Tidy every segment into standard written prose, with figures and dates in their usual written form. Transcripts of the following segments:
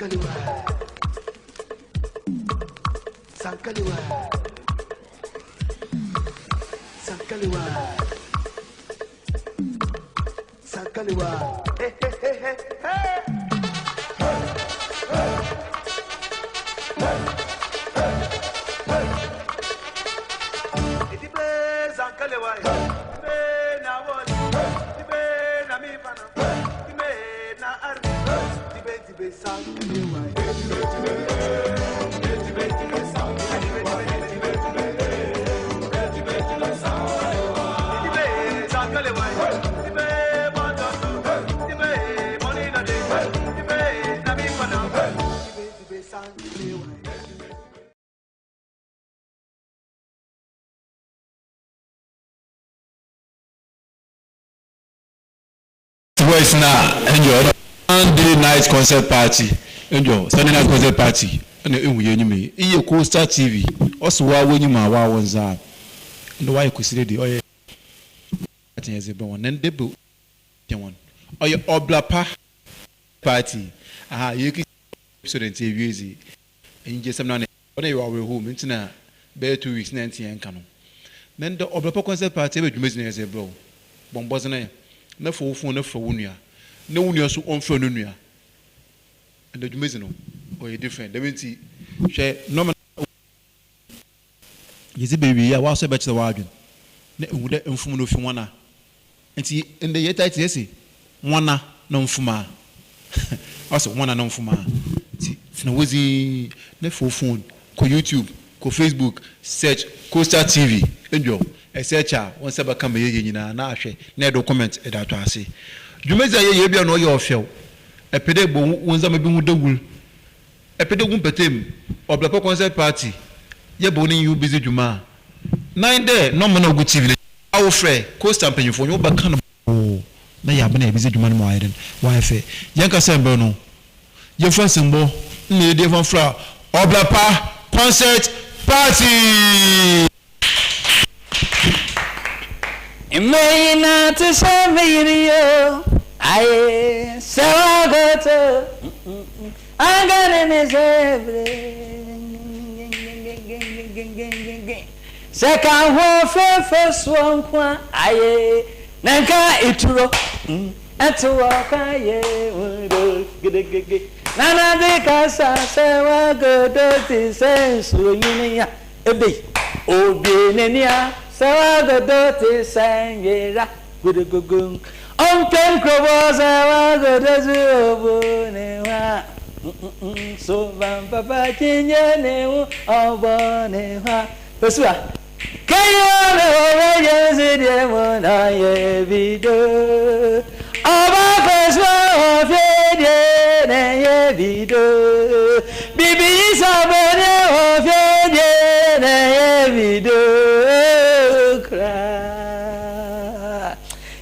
Sankalewa. Sankalewa. Sankalewa. Sankalewa. Hey, hey, hey, hey, hey. Itibe Sankalewa. Itibe na woli. Itibe na mifana. Itibe na arbi. Itibe itibe Sankalewa. Itibe itibe. Itibe itibe Sankalewa. Itibe itibe. Itibe itibe Sankalewa. Itibe Sankalewa. Itibe bototo. Itibe money na dey. Itibe na mifana. Itibe itibe Sankalewa. Boys na enjoy Sunday night concert party, enjoy Sunday night concert party. Ɛna ehu yɛ enyim yi, iyi yɛ Coastal TV, ɔse waa w'enyim a waa wo ndze a ndɛ wayɛ Kwesida de ɔyɛ party yɛdze brɛ hɔn na ndɛ bɛ hɔn ɔyɛ ɔbra pa party. Aha yɛkisi episode ntsi ewie dze enyigyesɛm na ɔno yɛ awerɛhow mu ntsi na bɛyɛ 2 weeks na ɛntse yɛn nka no. Na ndɛ ɔbra pa concert party ɛbɛ dwumadzi na yɛdze brɛ wo. Bɔ mbɔdzen na fa wo phone na frɛ wo nua, na wo nua so ɔmfrɛ no nua. Ndɛ dwumadzi no ɔyɛ different dɛm ntsi hwɛ nɔɔma yɛdze bewie a wɔasɔ bɛkyerɛ w'adwen na ehu dɛ mfom no ofi hɔn a. Nti ndɛ yɛ title yɛse hɔn no mfom a, ɔse hɔn no mfom a. Nti tena hɔ dzinn na fa wo phone kɔ YouTube, kɔ Facebook, search Coastal TV ndwɔ ɛ search a, wo nsa bɛka ma yɛyɛ nyinaa na ahwɛ na ɛde wo comment ɛde ato ase. Dwumadzi a yɛyɛ ebia na ɔyɛ ɔfɛw, ɛpɛ dɛ ebɔ wo ndzɛmba bi ho dawur, ɛpɛ dɛ wo mpɛtɛ mu ɔbrɛpɔ concert party yɛbɔ wo ne nyi wo busy dwuma a, nan dɛ nɔma na ogu TV no a wofrɛ Coastal mpanyinfoɔ nye wo bɛka no bɔɔ na yɛ abena yɛbɛdzi dwuma no ma wayɛ dɛn, wayɛ fɛ. Yɛnkasa mbrɛ no yɛmfa nsɛmbɔ na yɛde yɛmfa mfra ɔbrɛpa concert party. Mmeyi te sɛ meyiri yo aye sɛ wakoto angane ne sɛ bere sɛ ka ho fɛfɛ soɔ nko a aye na nka ituro ɛto wɔ kwa ye wudo gedegege nana de kasa sɛ wakoto te sɛ nsuo nyini ya ebe obi n'ani a sɛ wakoto te sɛ nwera gudugugu ɔmpɛ nkurɔfoɔ sɛ wakoto si obu ne hwa so papa kyinye ne ho ɔbɔ ne hwa pesua kɛyɛ ne ɔbɛ yɛ si deɛ mu na yɛ bi do ɔba pesua ɔfie deɛ na yɛ bi do bibi sabɔ ne ɔfie deɛ na yɛ bi do kra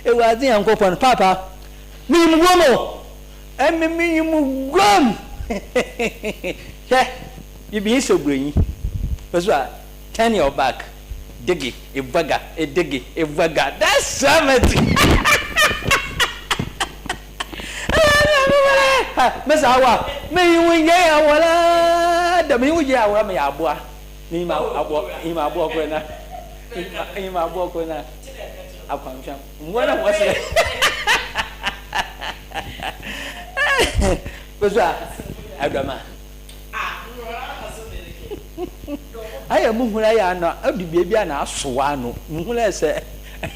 Ewuradze Nyankopɔn, papa minyim guam o, ɛme minyim guam. Hwɛ, bibi sɛ buronyi pesua, turn your back, digi ivaga digi ivaga, that's samati. Mesa awa meyi wo yɛ awɔla da meyi wo yɛ awɔla meyɛ aboa meyi ma aboa meyi ma aboa koro na meyi ma aboa koro na akwanhwam mmoa na wɔsrɛ pesua adwama ayɛ mu hura yɛ ano ɔde beebi a na asowa ano mu hura sɛ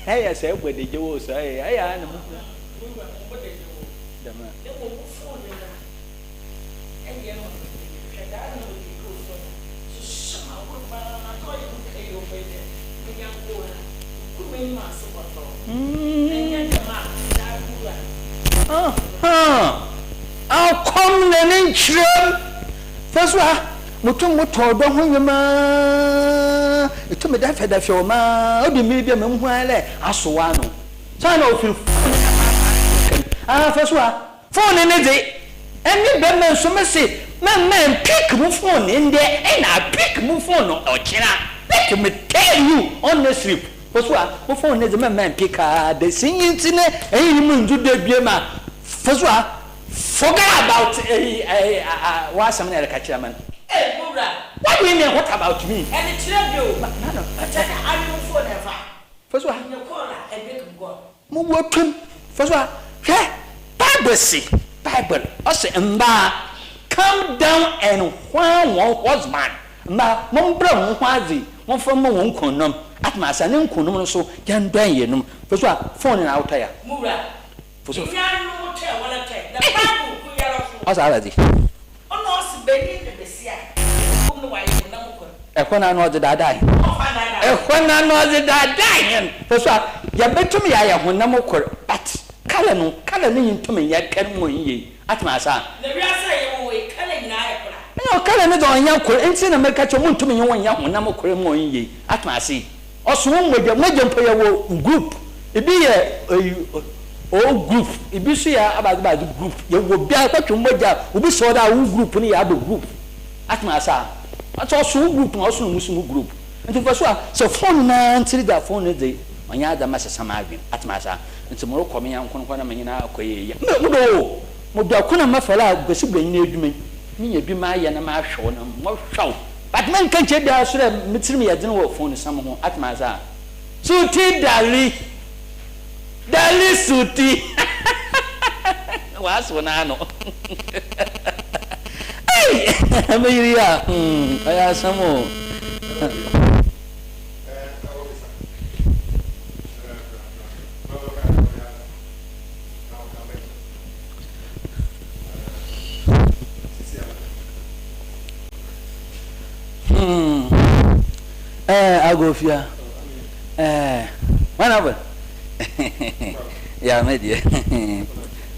ɛyɛ sɛ ɛbɔ de gye wɔ sɛ ɛyɛ ɛyɛ ano mu hura dɛm a. Akɔm na ne nkyerɛm fɛ so a mutum motɔ ɔdɔ ho nnwuma ɛtumi dafɛdafɛ wɔ maa ɔde mmiri bi a mamu ho ayɛ dɛ asowa ano saa na ɔfiri fɛ so a phone ne de ɛne bɛma nso me se mɛmɛ pick mu phone ndɛ ɛna pick mu phone no ɔkyena. Let me tell you honestly, fɛ so a mo phone ne de mɛmɛ pick a de si nyi nti ne ɛyi mu ndu de bie ma fɛ so a. Forget about eyi eh ah w'asɛm na ɛreka kyerɛ me no. Ei mo wura. What do you mean what about me? Ɛne kyerɛ bio. Ma ma no Kyɛ sɛ awe wo phone ɛfa. Fa so a. Nyɛ call a ɛbreak me gone. Mo wɔ twam. Fa so a. Hwɛ bible se bible ɔse mmaa come down and hwan wɔn husband mmaa mombrɛ mo ho adze momfa mma wɔn kununom atena ase a ne nkununom no so yɛndɔn yɛnum fa so a phone na awotɔ ya. Mo wura. Fa so. Enuanom twɛn wɔn twɛn na Bible ko yara so. Ɔse ara dze. Ɔna ɔse banyin na basia mbom no wɔayɛ honam kor. Ɛhɔ no ara na ɔdze daadaa hɛn. Ɔmfa ndaadaa hɛn. Ɛhɔ no ara na ɔdze daadaa hɛn. Fa so a yɛbɛtum yɛayɛ honam kor but colour no colour no nntum nnyɛ pɛr mma ɔnnyɛ yie. Atse me ase a? Na wiase a yɛwɔ wɔ yi colour nyinaa yɛ kor a? Nyew, colour no dze ɔnnyɛ kor ntsi na mereka kyerɛ wo munntum nye wo nnyɛ honam kor mma ɔnnyɛ yie. Atse me ase? Ɔso wo mogya, mogya mpo yɛwɔ group, ebi yɛ eyi O group, ebi nso yɛ abadze badze group, yɛwɔ bi a ekɔtwe mogya a obi sɛ ɔdɛ a wo group no yɛ aba group, atse ase a, ɔtse ɔso wo group na ɔso no so mo group, ntsi mfaso a sɛ phone no ara ntsi dze a phone no dze ɔnnyɛ adze a mɛsesa m'adwen, atse ase a, ntsi morokɔ me nyɛnko no hɔ na menye no akɔyɛ eyi a, me modɔ o, modɔ ko na mɛfɛr a Kwesi Brenyin edwuma yi, menya bi mayɛ na mahwɛ wo na mɔhwɛ wo. But mennka nkyerɛ biara so dɛ me tsirmu yɛ dzen wɔ fon-sam ho, atse me ase a? Suti Dali, Dali Suti, Ɔasow n'ano. Ei, me yer yi a, hmm, ɔyɛ asɛm o. Hmm. Eh, agofia. Eh, wana bɔ. Ya me deɛ.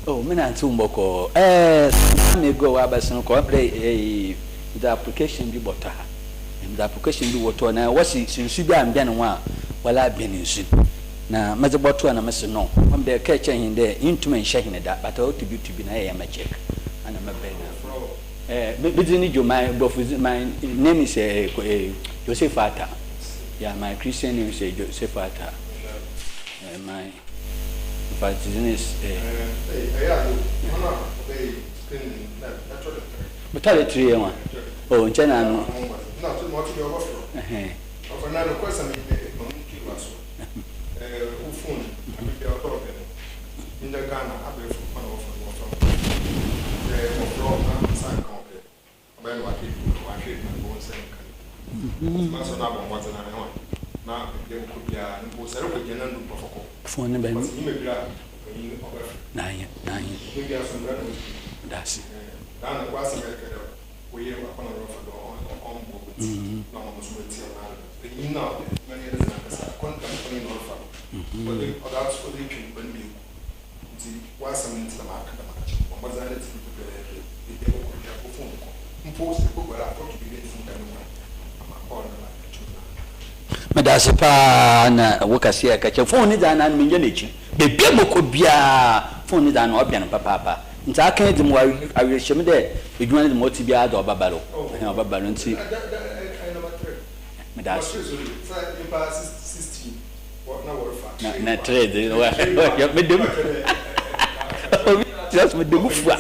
Oh, me nante wo mbɔkɔ. Eh, me go wa bɛsen kɔ ɛbrɛ eh the application bi bɔtɔ ha. The application bi wɔtɔ na wɔsi nsu bi a mbɛn ho a wɔla bɛn nsu. Na medze bɔtɔ na mese no. Wɔn dɛ kɛ kyɛ hin dɛ ntumi nhyɛ hin da but ɔto bi to bi na yɛ yɛ mɛ check. Ana mɛbɛn na. Eh, me me dzin nye Joe, my Borɔfo dzin, my name is eh, eh, Joseph Atta. Yeah, my Christian name is eh, Joseph Atta. Eh, my Mfantse dzin is eh. Motɔ de tiri yɛ nwa. Oh, nkyɛ na ano. Ɛhɛn. Ndɛ Ghana abɛɛfo kwan a wɔfa do wɔfa mu dɛ wɔfrɛ wo na nsa nnka wo pɛ, ɔbɛyɛ na ɔahwɛ edwuma no, ɔahwɛ edwuma no, bohu sɛ nnka no. Ntsi ma sɔ na abɔ mbɔdzen ara hɔn na beebi a ebɔkɔ biara no mpo sɛ erokɔ egyanan do mpo a fa kɔ. Fon no bɛn. Because nyimpa bi a ɔpanyin ɔbɛfrɛ. N'anyɛ n'anyɛ. Ɔho biara so mbra na odzi. Medase. Ghana w'asɛm a ɛka dɛ woyɛ akwan a wɔfa do ɔmmboa wo ntsi na ɔma mo so metsia wo n'ano. Panyin no a edwuma no yɛ ne dze nankasa kwan dɛm kwan yi na ɔrefa do. Ɔdze ɔdze ato ɔdze etwa nyimpa no mu egu. Ntsi w'asɛm ntsi na maka dɛm akyerɛ wo. Bɔ mbɔdzen ara tsie me pɛpɛɛpɛ. Beebi a ebɔkɔ biara kɔ fon kɔ. Mpo sɛ eboguar a kɔto beebi a nntum nka no kwan ama call no ba etum na aka. Medase paa na wo kaseɛ a ɛka kyerɛ phone ne dze anaa no mennyɛ n'ekyir beebi a mɔkɔ biara phone ne dze ano ɔbɛn papaapa ntsi aka yi dze mowɔ awerɛhyɛmu dɛ edwuma no dze ma ɔtse biara dze ɔbɛba do ɛhɛn ɔbɛba do ntsi medase. Na na tere dze meda mu obi kyerɛ so meda mu fua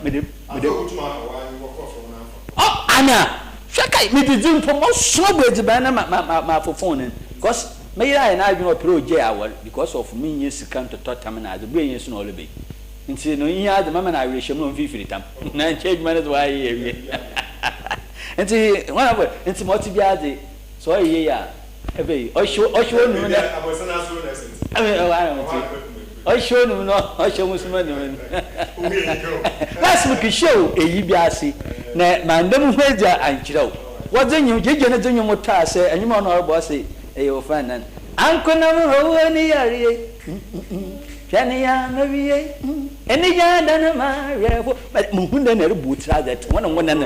meda meda ɔ ana hwɛ kai medidi mpo mɔsoa bu edziban na ma ma ma ma afɔ phone no because me yere ayɛ n'adwene ɔpere ogyae awar because of mennya sika ntotɔ tam na adze bere yɛn so na ɔreba yi nti no ihia adze mama no awerɛhyɛmu na ɔmfirfiri tam na nkyɛ adwuma no dze wayɛ awie nti wɔn abɔ nti ma ɔte biara dze sɛ ɔyɛ yie a Afei ɔhyew ɔhyew onum na ɔhyew onum na ɔhyɛ ho suma num no. Last week hyɛ o eyi bi ase na manda mu ho edzi ankyerɛ o. Wɔdze nwom gyegye no dze nwom tɔ ase nwom a ɔno ɔrobɔ ɔse ɛyɛ ofan nan. Ankonam owuo ne yareɛ hwɛ ne ya ma wie anigye ada no ma awerɛfo. Muhu dɛ na erobu wo tsir adze tse hɔn nwona no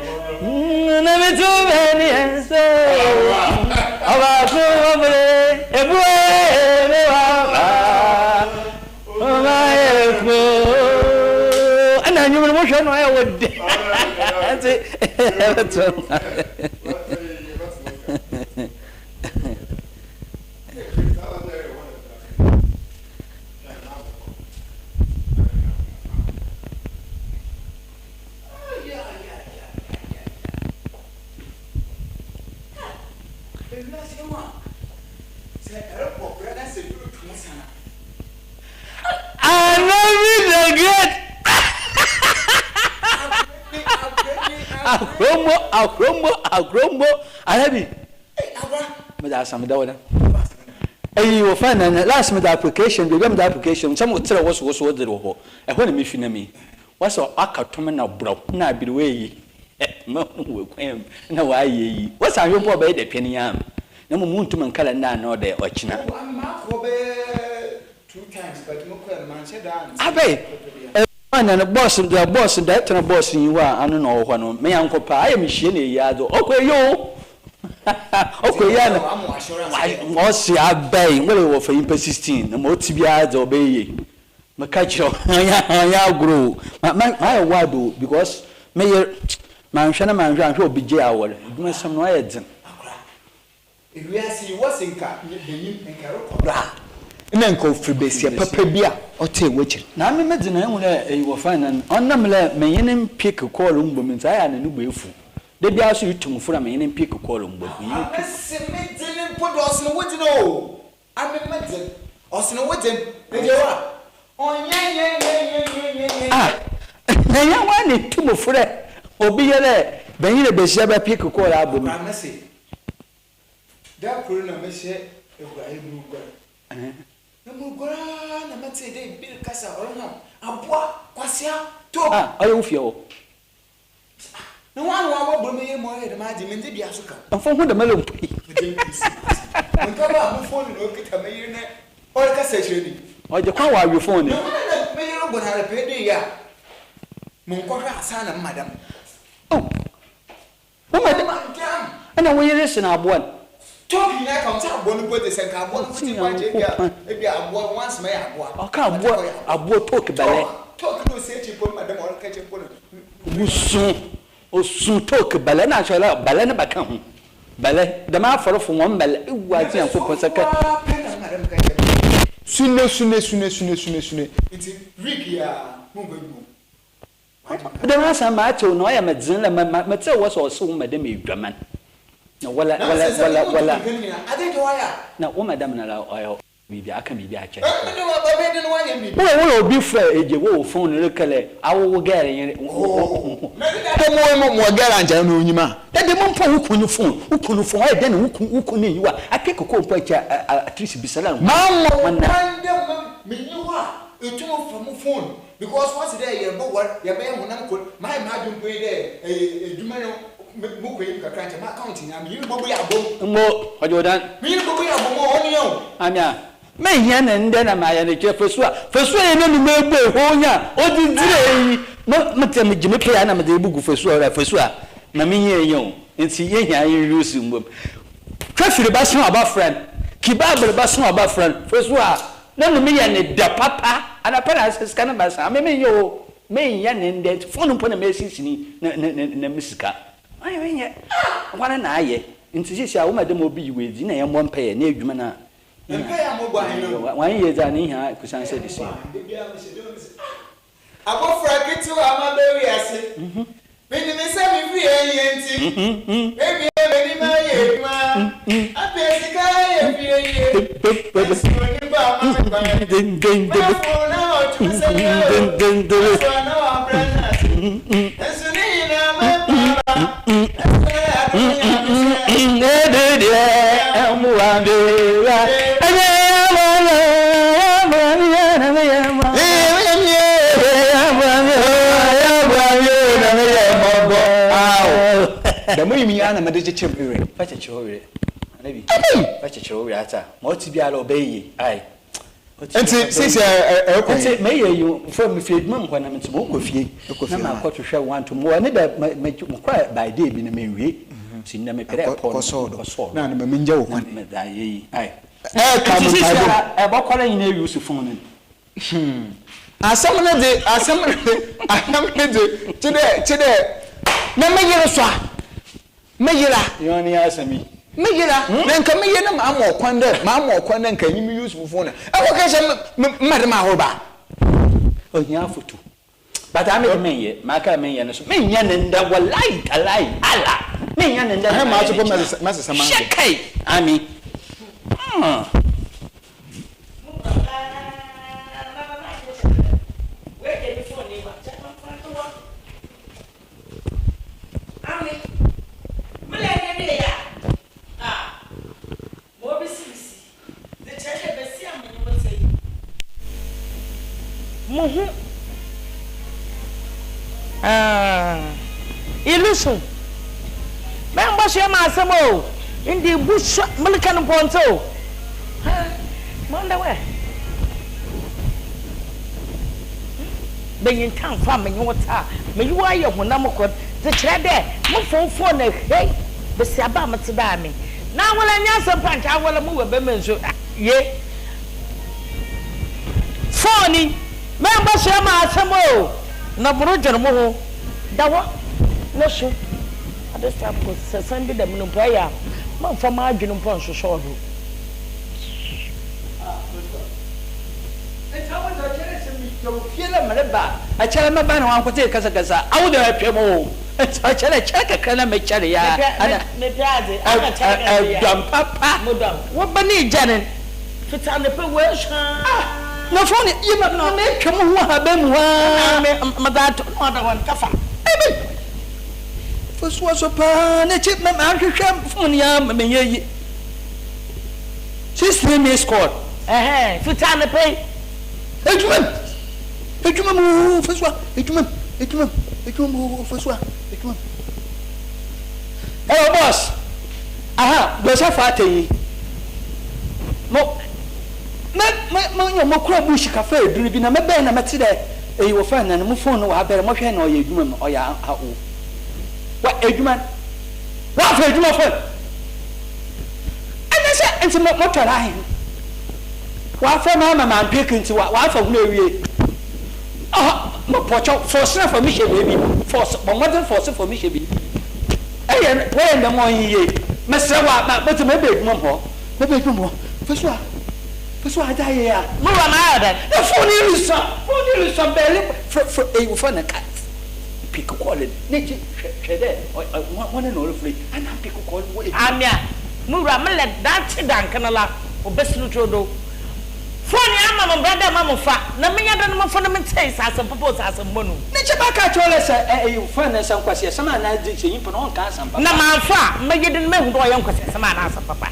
na metu m'ani nso ɔbaako ɔbere ebue me waba ɔma yɛ ɛna nnwom no mohwɛ no ayɛ wo dɛ nti ɛbɛto. Wiase mu a, sɛ ɛrebɔ bra na sɛ bi retwe wo san a. Anabi the great. Akrombo, akrombo, akrombo. Anabi. Meda asa meda wo da. Eyi wɔ fa na last meda application bi, meda application, nsɛm wo kyerɛ wo so wo so wo de wɔ hɔ. Ɛhɔ na mefi na mi. Wɔsɛ aka tom na brɔ na abiriwa eyi. Mahu wɔ kwan mu na wɔayɛ yi. Wɔsɛ ahwɛ mpo ɔbɛyɛ dɛ pɛn yi am. Na mmom wontum nka dɛ ndɛ anaa ɔdɛ ɔkyena. Oh, ame makɔ bɛyɛ two times but mokɔɛ no manhyɛ da ante Abɛn, papa biara. Ɛɛ na no bɔs deɛ bɔs deɛ ɛtena bɔs yi hɔ a ano na ɔwɔ hɔ no me yanko paa ayɛ mehyia no eyi adze ɔkɔ eyi o Nti ɔkɔ eyi ɛwɔ ana sɛ wama wo assurance dɛ. Ɔse abɛn wɔle wɔfa nyimpa 16 na ma ɔtse biara dze ɔbɛyɛ yie. Meka kyerɛ wo ɔnnyɛ ɔnnyɛ agorɔ o ma ma mayɛ ward o because me yer manhwɛ na manhwɛ anhwɛ obi gye awar edwumasɛm no ɔyɛ dzen. Akora, ewiase yi wɔse nka banyin nka erokɔ do a nna nka ofir basia papa bi a ɔtsee w'ekyir. Na ame medze no ehu dɛ eyi wɔfrɛ no dɛn ɔnam dɛ menye no mmpick call mbom ntsi ayɛ a na no bo efuw. Da biara so etu mo fo na menye no mmpick call mbom menye no Ame pick. se medze no mpo de ɔsen wo dze no o. Ame me dze, ɔsen wo dze, me dze wa, ɔnyɛnyɛnyɛnyɛnyɛnyɛnyɛ. Ah, na hɛn woana etu mo fo dɛ obi yɛ dɛ banyin na basia bɛpick call abɔ mu? Ɔbra me se, da kor na mehyɛ eguayɛ muruguar, na muruguar ara na metsee dɛ bi rekasa, ɔreham, aboa, kwasea, top. Ah, ɔyɛ wo fie hɔ? Na woana ɔabɔbor me yamu ɔyɛ dɛm adze yi? Menndze dua so ka wo. Mfa ho dɛm ara mpo yi. Megye nsu ase. Menka ba a mo fon na okita me yer na ɔrekasa kyerɛ me yi. Ɔgye kwan wɔ awe fon Na woana na me yer robɔ no arapɛɛ dɛ yi a monkɔhwɛ ansaana mma dɛm. Oh, wo ma dɛm. Ɛna wo yere sen aboa no. Talk nyinaa ka ho sɛ aboa no mpo dze sɛ nka aboa no ho tse mpo a nkyɛ ebia ebia aboa no once mɛyɛ aboa. Ɔka aboa aboa talk bɛlɛ. Talk na osi ekyir mpo no ma dɛm ɔreka kyerɛ mpo no. Osu osu talk bɛlɛ na akyerɛ dɛ bɛlɛ no bɛka ho bɛlɛ dɛm afɔrfo hɔn bɛlɛ ewuradze Nyankopɔn sɛ kɛ. Mebɛsɔ paa pɛ na ma dɛm ka kyerɛ me. Sune sune sune sune sune sune ntsi week yi a monkɔ edwuma o. Dɛm asɛm matsew na ɔyɛ me dzen dɛ metsee wɔ sɛ ɔse wo ma dɛm edwaman na wala wala wala wala na wo ma dɛm nara ɔyɛ biribi aka biribi akyerɛ wo wo wo obi frɛ egye wo wo phone reka lɛ awo wo girl nye wo Mo mo girl ankyɛ no onyim a. Dɛ dɛm mpo wo kun no phone wo kun no phone ɔyɛ dɛn na wo kun wo kun n'enyiwa atwe koko mpo akyɛ at least bisa dɛ Mamma wo kwan dɛ menye hɔ a etum fa mo phone Because wɔse dɛ yɛrobɔwar, yɛbɛyɛ honam kor, mayɛ m'adwen mpo nye dɛ edwuma no mokɔ enyim kakra nkyɛ m'account nyina menye no bɔbue abɔ mu. Mbo, ɔgye wo dan. Menye no bɔbue abɔ mu o, ɔno o. Maame a, mehia no ndɛ na mayɛ no kyerɛ fasuo a, fasuo a yɛn anum ebue hoo yi a ɔdze dzire yi, mo metse megye me pay a na medze ebugu fasuo a ɔwura fasuo a ma menye enye o, ntsi yehia use mbom. Twafiri bɛso aba frɛ no, kibabere bɛso aba frɛ no, fasuo a Na me yɛ ne dɛ papa anapa na asɛ sika no ba saa me menyɛ o menyɛ ne ndɛ nti phone mpo na mesi sini na na na me sika ayɛ menyɛ hwane na ayɛ nti sisi a woma dɛm obi yi wɔ edzi na yɛmmɔ mpɛyɛ na edwuma na Mpɛyɛ a mobɔ ahe no. wɔn yɛ dza ne hia kusan sɛ de si. Abofra ketewa a maba wiase. Minim sɛ me fie yɛ nti, mebue m'anim ayɛ adwuma, apɛ sika ayɛ fie yie. Nanso onipa mma me kwan. M'afow na ɔto sɛ yɛ o, m'asoa na wabrɛ no ase. Nanso ne nyinaa mɛpa aba, ɛsɛ adom Nyame sɛ. Dɛm nnwom yi ara na mede kyekyere me werɛ. Fa kyekyere wo werɛ. Anabi. Fa kyekyere wo werɛ ata. Ma ɔte biara ɔbɛyɛ yie. Ae. Nti sisi ɛrekɔ he? Nti meyɛ yi fo mefiri adwuma mu hɔ na nti mokɔ fie na makɔhwehwɛ wɔn ato mu wɔ ne dɛ mekɔ by day bi na menwie nti nnɛ mepɛ dɛ ɛpɔ no kɔsɔɔ do na ma mengya wo kwan na medze ayɛ yi ae. Ɛɛka Nti mo sisi mpaebɔ mu. ara ɛbɔkɔ dɛ nyina use phone no. Asɛm no dze asɛm no dze asɛm no dze kye dɛ kye dɛ na me yer so a. Me yera. Yɔn ni asɛm yi. Me yera, na nka me yer no maama ɔkwan dɛ, maama ɔkwan dɛ nka enye me use mo phone a, ɛkɔ kɛ sɛ me, me, mma dɛm ahorow ba. Ohia afotu. But ame de menyɛ, maka menyɛ no so, menyɛ no ndɛ, walayi talayi, Allah. Mennyɛ no ndɛ na mayɛ no kyena. Hwɛ kai! Ami. Hmm. Ma obesi me si, dze kyerɛ dɛ basia a menye wo tse yi. Muhu aah Ilusu Mɛmbɔ soɛ m'asɛm o Ndɛ ibu sua meleka no mpo ɔnntse o Haa ma ɔnda wɛ Banyin tamfo a menye wo tse a Menye wo ayɛ honam kor Dze kyerɛ dɛ mo fon fon hei Basiaba a metse dɛ ame Na awɔla nyɛ asɛm pa nkyɛ awɔla mu wɔ bɛma nso ye phone yi mɛ mbɔ soɛ ma asɛm o na mo rodwen mo ho da hɔ na su ade sa mpo sɛ sɛn bi dɛm no mpo ɛyɛ a ma nfa m'adwen mpo nsosɔ do. Ntsi awo dze ɔkyerɛ dɛ sɛ migya wo fie na mereba a, ɛkyɛrɛ mɛba na wankotsee kasakasa, awo dze atwa mu o. Ntsi ɔkyerɛ dɛ kyɛr kakra na mekyɛree a, ana ɛdɔm papa. Wo ba ne egya no fitsi anapa woesu aa. Na fon yi ma na metwa mo ho ahaban mu aa. Na me medze ato na ɔda hɔ no kafa. Ebei! Fosuo so paa n'ekyi mahwehwɛ fon yi aa mennyɛ yi. 16 missed call. Ɛhɛn, fitsi anapa yi. Edwuma mu, edwuma mu oo, Fosuwa, edwuma mu, edwuma mu, edwuma mu oo, Fosuwa, edwuma mu. Hello boss, aha, Joseph Atenyi. Mo, me, me, me, nyɛ mo kura bush kafa eduru bi na me bɛn na mɛte dɛ eyi wɔfrɛ no na mo phone no wɔ abɛrɛ mo hwɛ na ɔyɛ edwuma mu ɔyɛ awo. Wa edwuma, wafa edwuma phone. Ɛnyɛ sɛ nti mo motɔr ahen? Wɔafrɛ me ama mammpick ntsi wɔafa hom ewie. Ɔhɔ, mopɔkyɛw, force na fa me hyɛ beebi, force, bɔ mbɔdzen force fa me hyɛ beebi. Eyɛ no, wɔyɛ no dɛm a ɔnnyɛ yie. Meserɛ wo a, ma medze meba edwuma mu hɔ, meba edwuma mu hɔ. Fa su a, fa su a adze ayɛ yi a. Mo wura mayɛ dɛn? Na phone yi rusua, phone yi rusua, bɛɛli, frɛ, frɛ, eyi wɔfrɛ no cut. Pick call no, n'ekyir hwɛ, hwɛ dɛ ɔ, ɔ, hɔn na ɔrefrɛ yi, ana pick call no wɔ edwuma mu. Amia, mo wura, me lɛ daakye dankana la. Obesi no trodoo. Fone ama mo bra dɛ ma mo fa, na menya dɛ no mo fa na me tsei sɛ asɛm papa o sɛ asɛm bɔn o. Ne nkyɛ bɛka akyerɛ wo dɛ sɛ ɛ eyi fone no sɛ nkwaseasɛm anaa dze sɛ nyimpa no ɔnnka asɛm papa. Na mamfa a, mɛyɛ dɛn mehu dɛ ɔyɛ nkwaseasɛm anaa asɛm papa?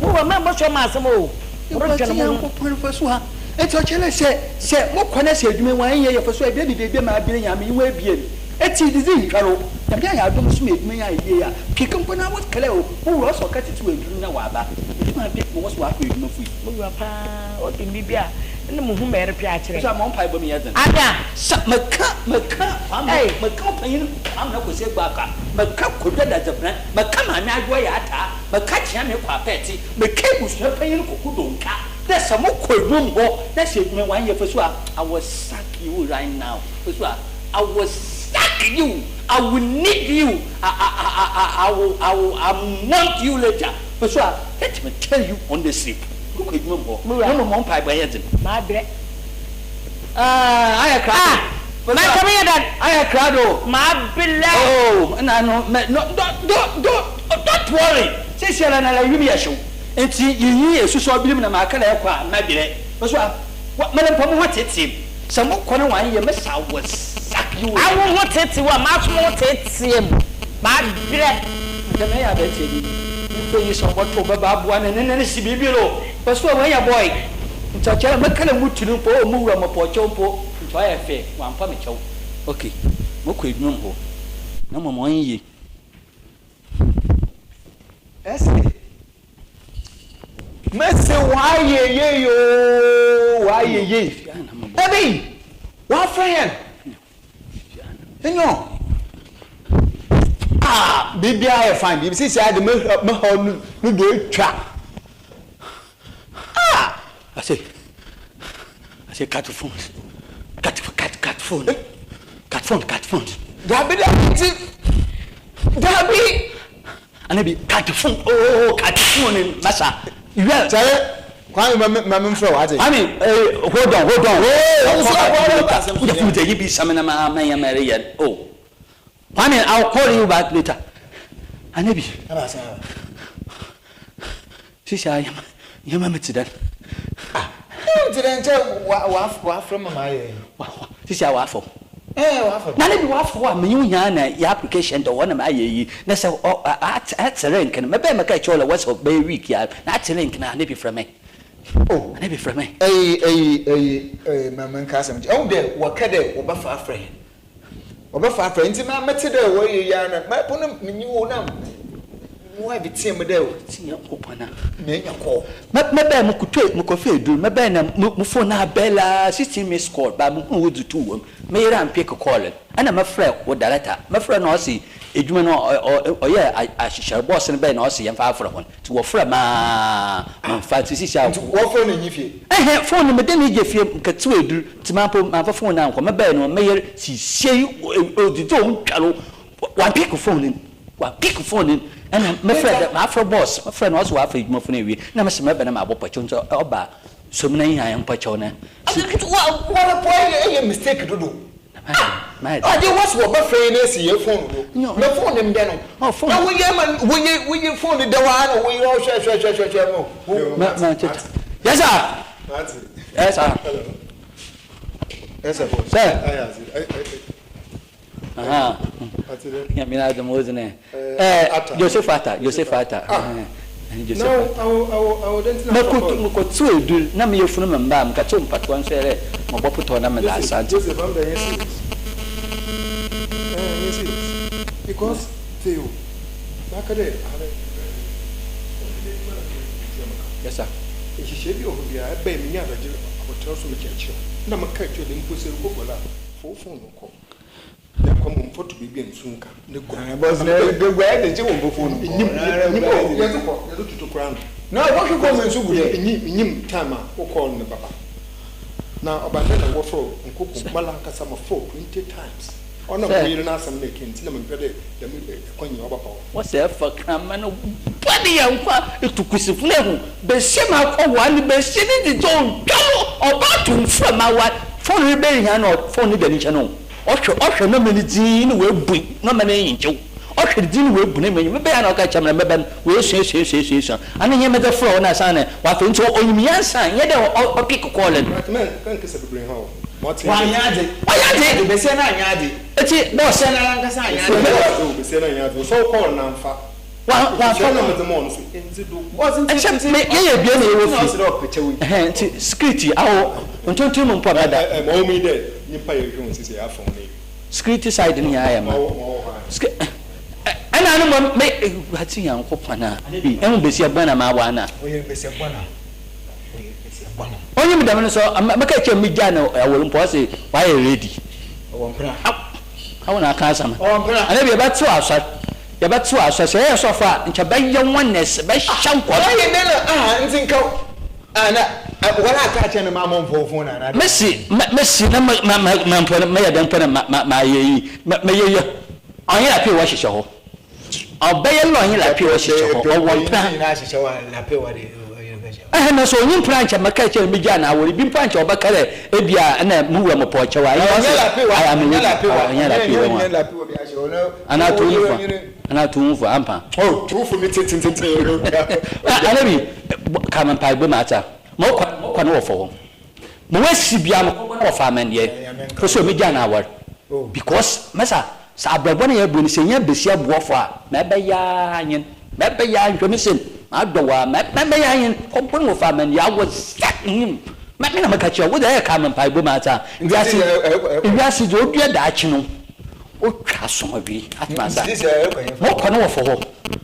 Mo wura, mɛmmɔsoa m'asɛm o, Ewuradze morodwen mo ho. Nyankopɔn fa so ha. Ntsi ɔkyerɛ dɛ sɛ sɛ mokɔ na sɛ edwuma yi wɔannyɛ yɛ fa so a, ebia bi beebi a mabere Nyame enyiwa ebien. Etsi dzidzi nntwar o. Nyame ayɛ adom so ma edwuma yi ayɛ yie a, pii mpo na wɔkɛlɛ o, mo wura ɔsɛ ɔka tsetsew edur na ɔaba. Edwuma abe ma wɔsɛ wɔakɔ edwuma fui. Mo wura paa, ɔdɔ me bi a, nna muhu ma erepɛ akyerɛ. Nso a mo mpaebɔ mu yɛ dzen. Ada! Sɛ meka, meka Kwame, Ei! meka ɔpanyin Kwame Kwesi Aguakwa, meka Kodwo Dadzebrɛn, meka Maame Adwoa Yaataa, meka Kyeame Kwapɛtse, meka ebusua panyin Koku Donka, dɛ sɛ mokɔ edwuma mu hɔ na sɛ edwuma yi wɔannyɛ fasu a, I will sack you right now. Fasu a. I will sack you, I will need you, I I I I I will I will I want you later. Fasu a, let me tell you on the sleep. Mokɔ edwuma mu hɔ, Me wura. na mbom mo mpaebɔ nyɛ dzen. Mabrɛ. Ah, ayɛ krado. Ah, Fasu na a, nka meyɛ dɛn? ayɛ krado. Mabrɛ. Oh, nna no, mɛ, no, don't, don't, don't, don't worry. Seseiara na wimu yɛ hyew, ntsi yennyi esusɔw binom na maaka dɛ kɔ a, mɛbrɛ. Fasu a, wa, mara mpo moho tseetsee me. Sɛ mokɔ na wɔannyɛ me saa, I will sack you right Awo now. ho tseetsee wo a, maso mo ho tseetsee mu. Mabrɛ. Nkyɛ mɛyɛ aberantsɛ bi, nyimpa yi sɛ ɔbɔtow bɛba aboa no, ne nan si biribi do. Kɔ so a woenya boy. Ntsi ɔkyerɛ dɛ mɛka dɛ mutu no mpo, oh mo wura mepɛ ɔkyɛw mpo, nkyɛ ɔyɛ fɛ, ɔammpa me kyɛw. Ok, mokɔ edwuma mu hɔ, na mbom ɔnnyɛ yie. Ɛse mese wayɛ yei oo wayɛ yei Dabi wafrɛ yɛn Enyo ah biribiara yɛ fine biribi sisi ade me me haw no no do atwa ah I say I say cut phone cut cut cut phone cut phone cut phone. Dabi dabi dabi. Ana bi cut phone oh cut phone masa. Well. Kyale Kwame ma me ma me nfrɛ wo ate. Kwame eh hold on hold on. Oh wo so akɔ akɔ asɛm so. Wo de yi bi sɛm na ma ma yɛ mɛre yɛ oh. Kwame I will call you back later. Anabi. Sisi a nyɛma mi ti dɛn. Ah, nti dɛ nkyɛ wa wa wafrɛ ma ma ayɛ yi. Wa wa sisi a wafɔ. Ɛɛ wafɔ. Na ne bi wafɔ hɔ a menye wo hia na yɛ application dɔ hɔ na ma ayɛ yi na sɛ ɔ ate ate link no mɛbɛn mɛka kyerɛ wo lɛ wɔsɛ bɛyɛ week ya na ate link no a ne bi frɛ me. Oh. Ne bi frɛ me. Ɛyi ɛyi ɛyi ɛyi ma menka asɛm nkyerɛ ɛhu dɛ wɔka dɛ wɔbɛfa afrɛ hɛn. Wɔbɛfa afrɛ ntsi ma metse dɛ wɔreyɛ yi ara na mpo na minnyi hɔ na mo wife tseaa mu dɛ Tse Nyankopɔn a. Menya call. Mɛbɛn mo kotue mokɔfa edur mɛbɛn na mo phone abɛl aa 16 missed call ba muhun wo dze too wɔ mu me yer ammpick call no ɛna mɛfrɛ wo director mɛfrɛ no ɔse edwuma no ɔyɛ ahyehyɛr boss no bɛn na ɔse yɛmfa afrɛ hɔn ntsi wɔfrɛ me aa memmfa ntsi sisi a Ntsi wɔfrɛ no nnyi fie? Ɛhɛn phone no mede no gye fie mekɛtsew edur ntsi mampo mammfa phone no annkɔ mɛbɛn no me yer sisiei odzidzi onntwa no ɔammpick phone no Ɔapick phone no na mefrɛ dɛ mafrɛ boss, mefrɛ no ɔse ɔafa edwumafo no ewie na mese mɛba na mabɔ pɔkyɛw ntsi ɔba a sɔ mu na hia mpɔkyɛw no. Wɔrepɔ eyɛ mistake dodo. Mayɛ dɛn? Ade wɔse wɔbɛfrɛ yɛn esi yɛn phone do na phone no ndɛ no na woyɛ ma woyɛ woyɛ phone no dɛ hɔ ara na woyɛ ɔhwɛ hwɛ hwɛ hwɛ hwɛ no. Yes sir. Yes sir. Yes sir. Sir. Nyame n'adom wo dze nɛ. Eh, Joseph Atta, Joseph Atta. Joseph Atta. Mekɔ mekɔtsew edur na me yafunu me mba a mekɛtsew mpatoa nso yɛ dɛ mɔbɔpotɔw na medze asa ntsi. Joseph, I'm very serious. Eh, serious. Because Theo, nakade Yes sir. Nhyehyɛe bi wɔ hɔ biara ɛbɛn menya adagye abɔtena so mekyerɛkyerɛ na meka kyerɛ de mpo sɛ wokɔ la fo phone no kɔ. Na kɔ mo mfɔto baabi a nsu nka ne gua. Bɔs na gua yɛ de gye wɔn bɔfo no. Nyim nyim o yɛdze kɔ yɛdze toto koraa no. Na wɔhwɛ kɔ mu nsu gu dɛ. Nyim nyim time a wokɔɔ no baba. Na ɔba dɛ na wɔfrɛ nkoko mala ankasa mafrɛ 20 times. Ɔnam wo yer n'asɛm na eke ntsi na memmpɛ dɛ dɛm kwan yi ɔbɛba hɔ. Wɔsɛ ɛfa kraman bɔne yɛ nkwa etu kusifo no ehu besie ma akɔ wa ne besie ne didi ontwa no ɔba to nfura ma wa fon no bɛ hia na fon no da ne nkyɛn o ɔhwɛ ɔhwɛ nɔma no dzin na wabu nɔma no enyi nkyew ɔhwɛ ne dzin na wabu ne mma mebɛyɛ na ɔka kyerɛ me na mɛbɛ no wɔasua sua sua sua sua ano nyɛ mɛdɛ frɛ wo na asan na wafɛ nti onyim nyansa nyɛ dɛ ɔpick call no. But mɛn mɛnkasa bebree ha o. Wanyɛ adze. Ɔyɛ adze. Besia no annyɛ adze. Ntsi boss. Besia no ara ankasa annyɛ adze. Besia no besia no annyɛ adze. Osɔw kɔɔl na amfa. Wa wamfa na medze mɔɔ no so endzi do. Boss ntsi nkyɛ ntsi me yɛyɛ ebien na yɛwɔ na fie. ɔsɛ dɛ ɔpɛ kyɛw yi. Ɛhɛn ntsi security awo ntontom mu mpo a mɛda. Ɛ ɛ ma ɔwɔ mu yi dɛ nyimpa yɛhwɛ hɔn sesei afa hɔn ewie. Security side no nyinaa yɛ Ma ma. ɔwɔ ma ɔwɔ hɔ ara. Sec ɛ ɛna no mbom me Ewuradze Nyankopɔn a. Ehu besia bɔn a mabɔ ana? Ɔyɛ besia bɔn a. Onyim dɛm no so mɛka kyerɛ me gyaa no awar mpo ɔse ɔayɛ ready. Awo na aka asɛm. Ana bi yɛbɛtsew asɔr yɛbɛtsew asɔr sɛ yɛyɛ sɔfo a nkyɛ bɛyɛ oneness bɛhyɛ nkɔm. Ɔyɛ dɛn na aha ntsi nka ana wɔn aka akyerɛ no ma mo mfa wo phone ana. Mesi mesi na ma ma ma mpo no mɛyɛ dɛn mpo na ma ma mayɛ yi mɛyɛ yi ɔnye la pii wɔhyehyɛ hɔ. Ɔbɛyɛ lɛ ɔnye lape ɔhyehyɛ hɔ, ɔwɔ mpena. Ɛhɛn, na sɛ onnyi mpena a nkyɛ mɛka akyerɛ no megyaa no awar. Bi mpo a nkyɛ ɔbɛka dɛ ebia nna mo wura mopɛ ɔkyɛw a, nnyɛ ɔse I am ready, ɔnnyɛ lape wɔ ho a. Anaa to wo ho fo, anaa to wo ho fo, ampa. Anabi, ka me mpaebɔ mu atsa, mokɔ no wɔfɔ hɔ. Ma woesi bia mokɔbɔ no wɔfa amanneɛ, kɔsi megyaa no awar because masa. Sɛ abrabɔ na yɛbɔ no, sɛ yenya basia boafo a, ma ɛbɛyɛ ara nyen, ma ɛbɛyɛ ara nhwɛ me sen, madɔ wo ara, ma ɛbɛyɛ ara nyen, kɔbɔ no wɔ fa amanneɛ, I was stuck in him. Me na meka kyerɛ wo, wo deɛ ɛyɛ kaa me mpaebɔ mu ata. Wiase, wiase deɛ odua daakye no, otwa asomdwe, atena ase a. Mokɔ no wɔ fɔ hɔ,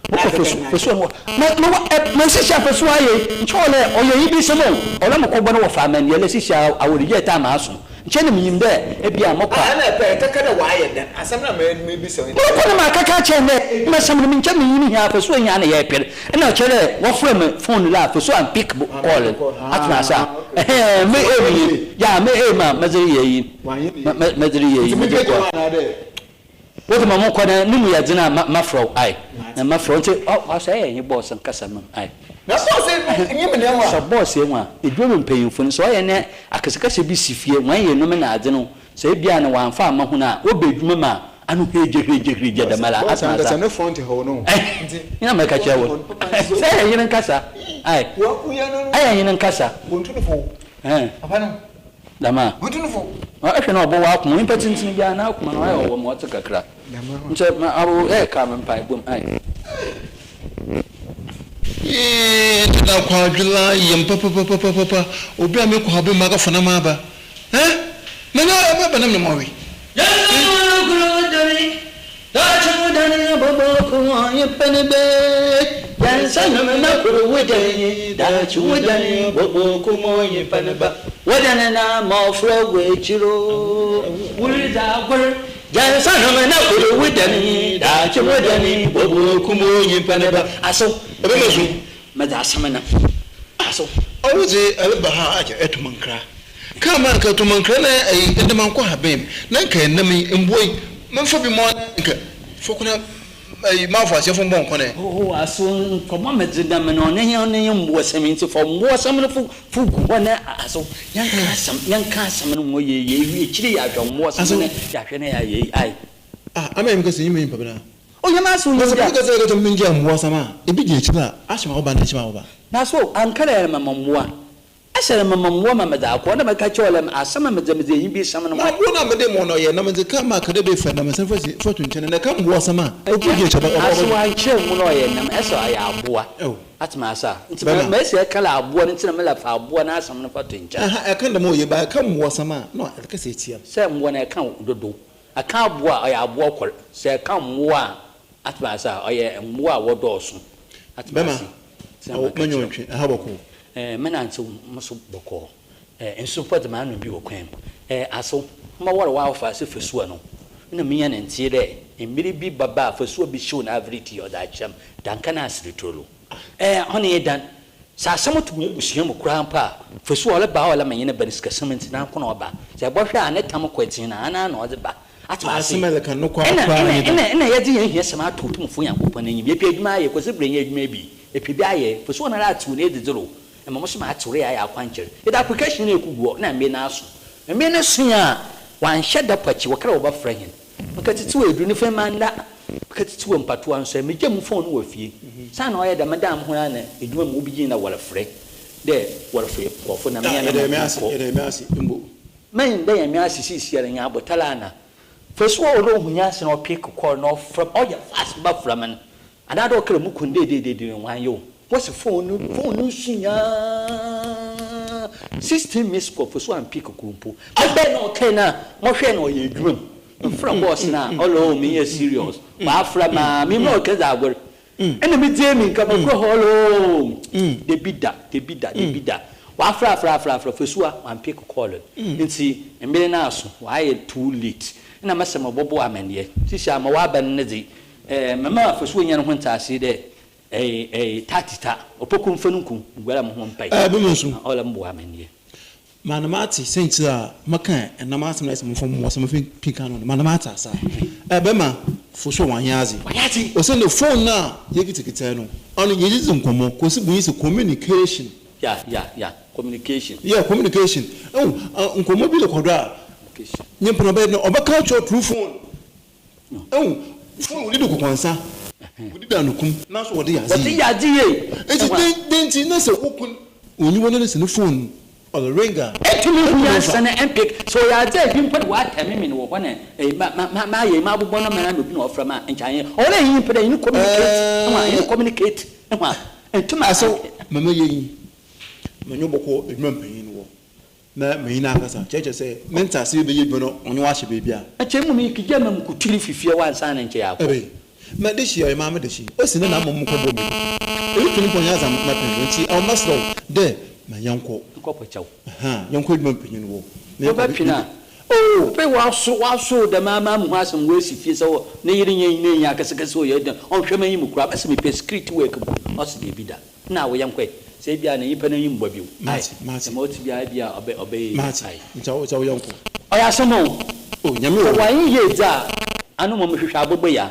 mokɔ fasuo, fasuo no wɔ, me, me wɔ, ɛ, me sisi afasuo ayɛ, nkyɛ ɔlɛ, ɔyɛ yi bi sɛm o, ɔlɛ mokɔbɔ no wɔ fa amanneɛ, lɛ sisi a, awɔreyɛ time aso. Nkyɛ nna minyim dɛ ebia mɔkɔ a. Ah, nna epɛ ekɛkɛ dɛ ɔayɛ dɛn? Asɛm no a mebisa wo yi. Morokɔ no makɛka akyerɛ no dɛ edwumasɛm no menkyɛ minnyi hia afasu ohia na yɛreper. Nna ɔkyerɛ dɛ wɔfrɛ me phone do a afasu ammpick call no atsena ase a ɛhɛn me aim nye yeah me aim a medze reyɛ yi medze reyɛ yi medze kɔ. Wodze ma mokɔ na no mu yɛ dzen a mafrɛ wo ae na mafrɛ wo ntsi ɔsɛ eyɛ nye boss nkasa ma mu ae. Na boss nyim ne ho a. Sɛ boss ehu a, edwuma mu mpanyimfo no sɛ ɔyɛ ne akasakasa bi si fie hɔn yernom na adze no sɛ ebia na wɔammfa amma hɔn a wɔba edwuma mu a. Ano hwegye hwegye hwegye dɛm ara. Boss Atena ankasa ase. ne front hɔ no. Eh, nyina mɛka kyerɛ wo. Sɛ ɛyɛ nyene nkasa. Ai. Ɛyɛ nyene nkasa. Wɔntu no fo. Eh. Papa no. Dɛm a. Wɔntu no fo. Ɛhwɛ na ɔbɔ w'akoma. Nyimpa tsentsen biara n'akoma no ɔyɛ ɔwɔ ma ɔtse kakra. Nkyɛ ma awo ɛyɛ me mpaebɔ mu. Ai. Yee, deda kwadwola yam papapapapapa. Obi a mekɔ ha bɛ mu akɔfa na maba. Eh? Na na ɛbɛ nam na mawe. Ɛbɛma so. Ɔwo dze ɛreba ha agye ɛtoma nkra. Kaa ma nka toma nkra na ɛyi ɛdɛm ankɔ ha bɛn na nka ɛnam yi mboa yi memfa bi mɔ na nka fɔko na ɛyi maafo aseɛfo mbɔ nkɔ nɛ. Oh, aso nkɔmɔ medze dɛm no ɔne hɛn ne mboasɛm nti fa mboasɛm no fo fo gu hɔ na aso yɛnka asɛm yɛnka asɛm no mmɔ yie yie ewie akyire yɛahwɛ mboasɛm no yɛahwɛ na yɛayɛ yi ai. Ah, ama yɛn kasa nyima nyimpa bena. Onyame aso Na nyim sɛ dɛ. meka sɛ yɛkɔtɔ mengye mboasɛm a, ebi gyina akyire a, ahyɛ ma woba na ahyɛ ma woba. Na so anka dɛ yɛremama mboa? Ɛsɛ remama mboa ma medze akɔ na mɛka kyerɛ wo dɛ asɛm a medze medze enyi bi sam no Na aboɔ no a mede ma wo no ɔyɛ, na medze ka ma ka dɛ fa nam nsa fa si fa to nkyɛn, na ɛka mboasɛm a, obi gyina akyire a, Aso ɔbɛgye. wɔannkyerɛ mu na ɔyɛ nam, ɛsɛ ɔyɛ aboa. Ɛw. Atse me ase a? Ntsi Bɛma. mesi ɛka dɛ aboa no ntsi na mela fa aboa n'asɛm no fa to nkyɛn. Aha, ɛka dɛm a oye, ba ɛka mboasɛm a, na ɛkasa etia m'. Sɛ mboa no ɛka dodow. Ɛka aboa a, ɔyɛ aboa kor. Sɛ ɛka mmoa a, atse me ase a, ɔyɛ mmoa a wɔdɔɔso. Atse me Bɛma, ase? Ntsi na awo, maka manya kyerɛ wo. ɔntwe, ɛha bɔkɔɔ. Eh, menantsew mo so bɔkɔɔ. Eh, nsu mpo dze m'ano bi wɔ kwan mu. Eh, aso, mɔwar w'awofase fasuwa no? Nna minya ne ntsee dɛ mber bi bɛba a fasuwa bi hyew n'avertsi ɔdze akyerɛ m' danka na aserɛturolo. Eh, ɔno nye dan. Sɛ asɛm to m'ebusua mu koraa mpo a, fasuwa ɔreba a ɔla menye no ba no sikasɛm ntsi nanko na ɔba. Sɛ ebɔhwɛ a ne tam kɔ etsen na ana na ɔdze ba. Atse me ase? Asɛm a ɛreka no nokwar Nna, koraa nna, nye dɛn? nna, nna yɛdze hɛn ehiasɛm ato Otumfo Nyankopɔn n'enyim. Yɛpɛ edwuma ayɛ, Kwesi Brɛ nnyɛ edwuma bi. Epɛ bi ayɛ, fasuwa noara atsew n'edzidzi do. Ema mo so matsew reyɛ ayɛ akwankyerɛ. Yɛdze application no ekogu hɔ na mber no aso. Mber no soe a, wɔannhyɛ da pɔkyee, wɔkaa dɛ wɔbɛfrɛ hɛn. Mekɛtsetsew edur no fee mannda, mekɛtsetsew mpatoa nso ɛ, megyaa mo phone no wɔ fie. Saana ɔyɛ dɛm, medaa moho ara na edwuma mu obi gyee na wɔrefrɛ dɛ wɔrefrɛ nkorɔfo na Ah, menya na yɛda Nyame ase, monkɔ. yɛda Nyame ase mbo. Mennda Nyame ase siesiara, nya abotar ana. First ɔwɔ dɛ ohu nyansa na ɔpick call na ɔfrɛ m', ɔyɛ fast bɛfrɛ me no, Anaa dɛ ɔkra mu kun deedeedeede no ɔannyɛ o. Wɔse phone no phone no su nyaa 16 missed call for so ammpick kor mpo. Mebɛn na ɔkae no a mɔhwɛɛ no ɔyɛ edwuma mu. Mefrɛ boss no a ɔlɔ o mennyɛ serious. Ɔafrɛ me a minyim dɛ ɔrekedzi agor. Nna medzi emi nka mokɔ hɔ ɔlɔ o dabi da dabi da dabi da. Ɔafrɛ afrɛ afrɛ afrɛ Fosuwa ɔammpick call no ntsi mber no aso ɔayɛ too late. Nna mese mobɔbɔ amanneɛ. Sisi a ma ɔaba no ne dze Eh, mema afasu onya no ho ntseasee dɛ eh, eh, ta tita, opoku mfa no nku, muguara mo ho mpae. Eh, bɛma nsu. Na ɔla mboa me ndeɛ. Ma na mate sɛntsir a mekã nam asɛm no ayɛ sɛ momfa mmoa sɛ momfa mpinka no no, ma na mate ase a. Eh, bɛma fo so wɔannyɛ adze. Wɔayɛ adze. Osiandɛ phone no a yekitsa no, ɔno yɛdze dzi nkɔmbɔ, kosi bunyi se communication. Yeah, yeah, yeah, communication. Yeah, communication. Ehu, nkɔmbɔ bi rokɔ do a, nyimpa no ɔbɛyɛ dɛn, ɔbɛka akyerɛ wo through phone. Ehu, phone wɔde di kɔkɔnsa, wɔde di anokum, nanso wɔde yɛ adze Wɔde yie. yɛ adze yie. Enti dɛn dɛn nti na sɛ wo kun onnyi hɔ na sɛ ne phone ɔre ring a, Ɛtumi hu ɛntumi nyansa mfa? na ɛmpek. Sɛ ɔyɛ adze a ebi mpo de wɔatɛme me no wɔ hɔ na ɛyi ma ma ma mayɛ yi mabobɔ no mɛn na obi na ɔfrɛ me a nkyɛ anyɛ. Ɔwɔ dɛ enye nyimpa dɛ enye no communicate ehu a enye no Ɛɛ, communicate ehu a ntum a asew ma mɛyɛ yi, menye wo bɔkɔ edwuma mpanyin no hɔ. Na manyin ankasa, kyerɛkyerɛ sɛ me nsaase yi bɛyɛ adwuma no ɔnye wo ahyɛ baabi a. Nkyɛ mbom yi kegyaa ma mukotwir fi fie hɔ ansaana nkyɛ yɛakɔ. Ebei, ma dehye ɔyɛ maame dehye, osi dɛn na ama mokɔbɔ me gu? Eyi to no mpo nnyɛ adze a mɛpɛ no, ntsi awo mɛserɛ wo dɛ ma yɛnkɔ. Nkɔ pɔkyɛw. Ahaa, yɛnkɔ edwuma mpanyin hɔ na yɛnkɔ Wɔbɛtwe no a, Oh! Afei wɔaso wɔaso dɛm ara ma muhu asɛm woesi fie sɛ wɔ ne yer nye n'enyi akɛsekɛse ɔyɛ dɛn ɔnnhwɛ m'enyim koraa mese mepɛ security work mpo ɔse dabi da. Nna awo yɛnkɔ ɛ, sɛ ebia na nyimpa n'enyim bɔ bio, ae, Mate, mate. dɛm a ɔtse biara ebia ɔbɛ ɔbɛyɛ yie, Mate, ae. nkyɛ wo, nkyɛ wo yɛnkɔ. Ɔyɛ asɛm o. Oh, Nyame Sɛ wɔ hɔ. wɔannyɛ yie dze a, ano mbom hwehwɛ aboboyaa.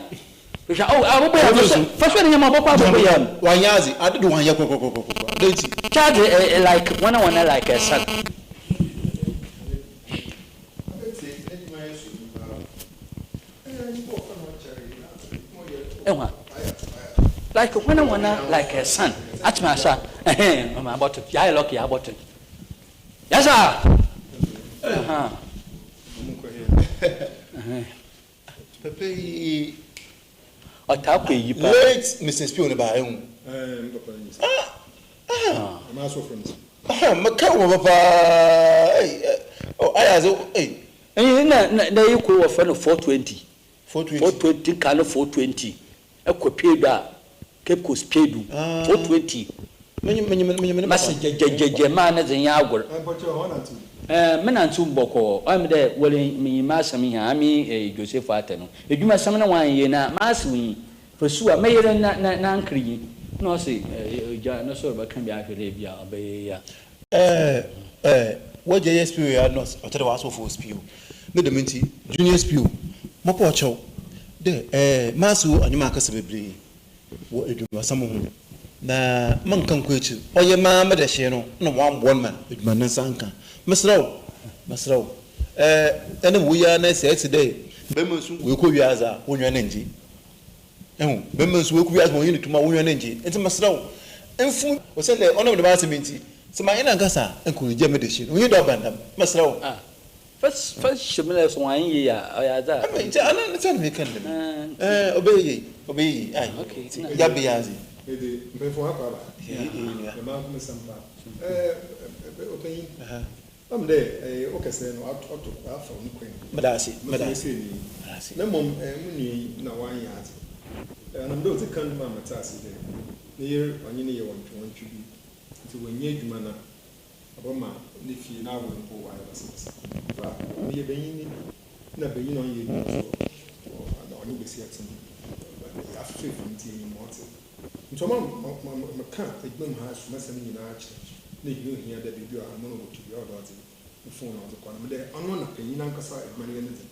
Hwehwɛ, oh, aboboyaa, Ɔno fa so. fa so ne ndzɛmba ɔbɔkɔ aboboyaa mu. Wɔannyɛ adze, ade de wɔannyɛ korakorakorakora, dɛn ntsi? Charge eh, eh, like, wɔna wɔna like ɛsan. Abɛtse, n'edwuma yɛ so nyimpa. Ɛyɛ nyimpa. Ehu a? Like hwana hwana like a son. Atema asa. Ɛhɛn, mama abɔto. Yɛayɛ lucky abɔto. Yes sir. Aha. Papa yi. Ɔtaa kɔ eyi paa. Late Mrs. Pio ne ba ehu. Ah. Ah, meka wo papa paa. Ei, oh, ayɛ adze, ei. Ɛyi na na na eyi koro wɔfrɛ no 420. 420. 420 nka no 420. Ɛkɔ Pedu a, Cape Coast Pedu. 420. Menye menye menye me ne Mase papa. gyɛgyɛgyɛgyɛ maa ne dze nyɛ agor. Ɛɛ, me nantsew bɔkɔɔ. Ɔyɛ me dɛ wɔre minyim m'asɛm hia, ame eh, Joseph Arthur no. Edwumasɛm no wɔannyɛ yie na m'asew nyi. Fasuwa, me yer na na n'anker yi. Nna ɔse, eh, ogya no so rebɛka bi ahwɛ dɛ bi a ɔbɛyɛ yie a. Eh, eh, w'agya yɛ spio ya na ɔkyerɛ dɛ w'asɔfo spio. Ne dɛm ntsi, junior spio, mɔpɛ ɔkyɛw dɛ, eh, m'asew ɔnye me akasa beberee wɔ edwumasɛm ho, na mennka nnkɔ ekyir. Ɔyɛ maa me dɛhyee no na wɔammboa no ma edwuma no ne nsa annka. Meserɛ wo, meserɛ wo, eh, nna mowɔ yi ara na sɛ etse dɛ barimba so oekɔ wiadze a, wo nua no nngye. Ehu, barima nso waku wiase ma ɔnye no tum a wo nua no nngye. Ntsi meserɛ wo, mfom. Osiandɛ ɔnam dɛm asɛm yi ntsi, sɛ mannye no annkasa a, nka origyaa me dehye no. Onnyi dɛ ɔba no dɛm. Meserɛ wo. Ah, fa fa hyɛ mu dɛ sɛ ɔannyɛ yie a, ɔyɛ adze a. Ame, ntsi ana ne tse na mereka no dɛm yi? Ɛɛ, ɔbɛyɛ yie, ɔbɛyɛ yie, ae. Okay, Ntsi nna. yɛaba yi adze. Mede mpanyimfo hɔn akwaaba. Ee, ee, nua. Na manko me sampa. Ɛɛ, ɔpanyin. Ɔam dɛ ɛyɛ wo kɛsɛɛ no ɔato ɔafa wo no kwan mu. Meda ase, Medze meda ase, mesɛɛ no yi. meda ase. Na mbom mo nua yi nna ɔannyɛ adze. Ɔnam dɛ odzi kan maa metsee ase dɛ ne yer ɔnye no yɛ wɔntwewɔntwe bi ntsi oennya edwuma na ɔbɛma ne fie n'awar mpo ɔayɛ basabasa. Fa, meyɛ banyin bi na banyin a ɔnnyɛ edwuma so ɔnye basia tse mu, afefeefu ntsi yenyim ma ɔtse. Ntsi ɔma mekã edwuma mu ha sumasɛm nyina kyerɛ no na ehia ohia dɛ beebi a anamɔn a obotu biara ɔwɔ dɛ ɔdze no phone na ɔdze kɔ na medɛ ɔno na panyin nankasa edwuma no yɛ ne dze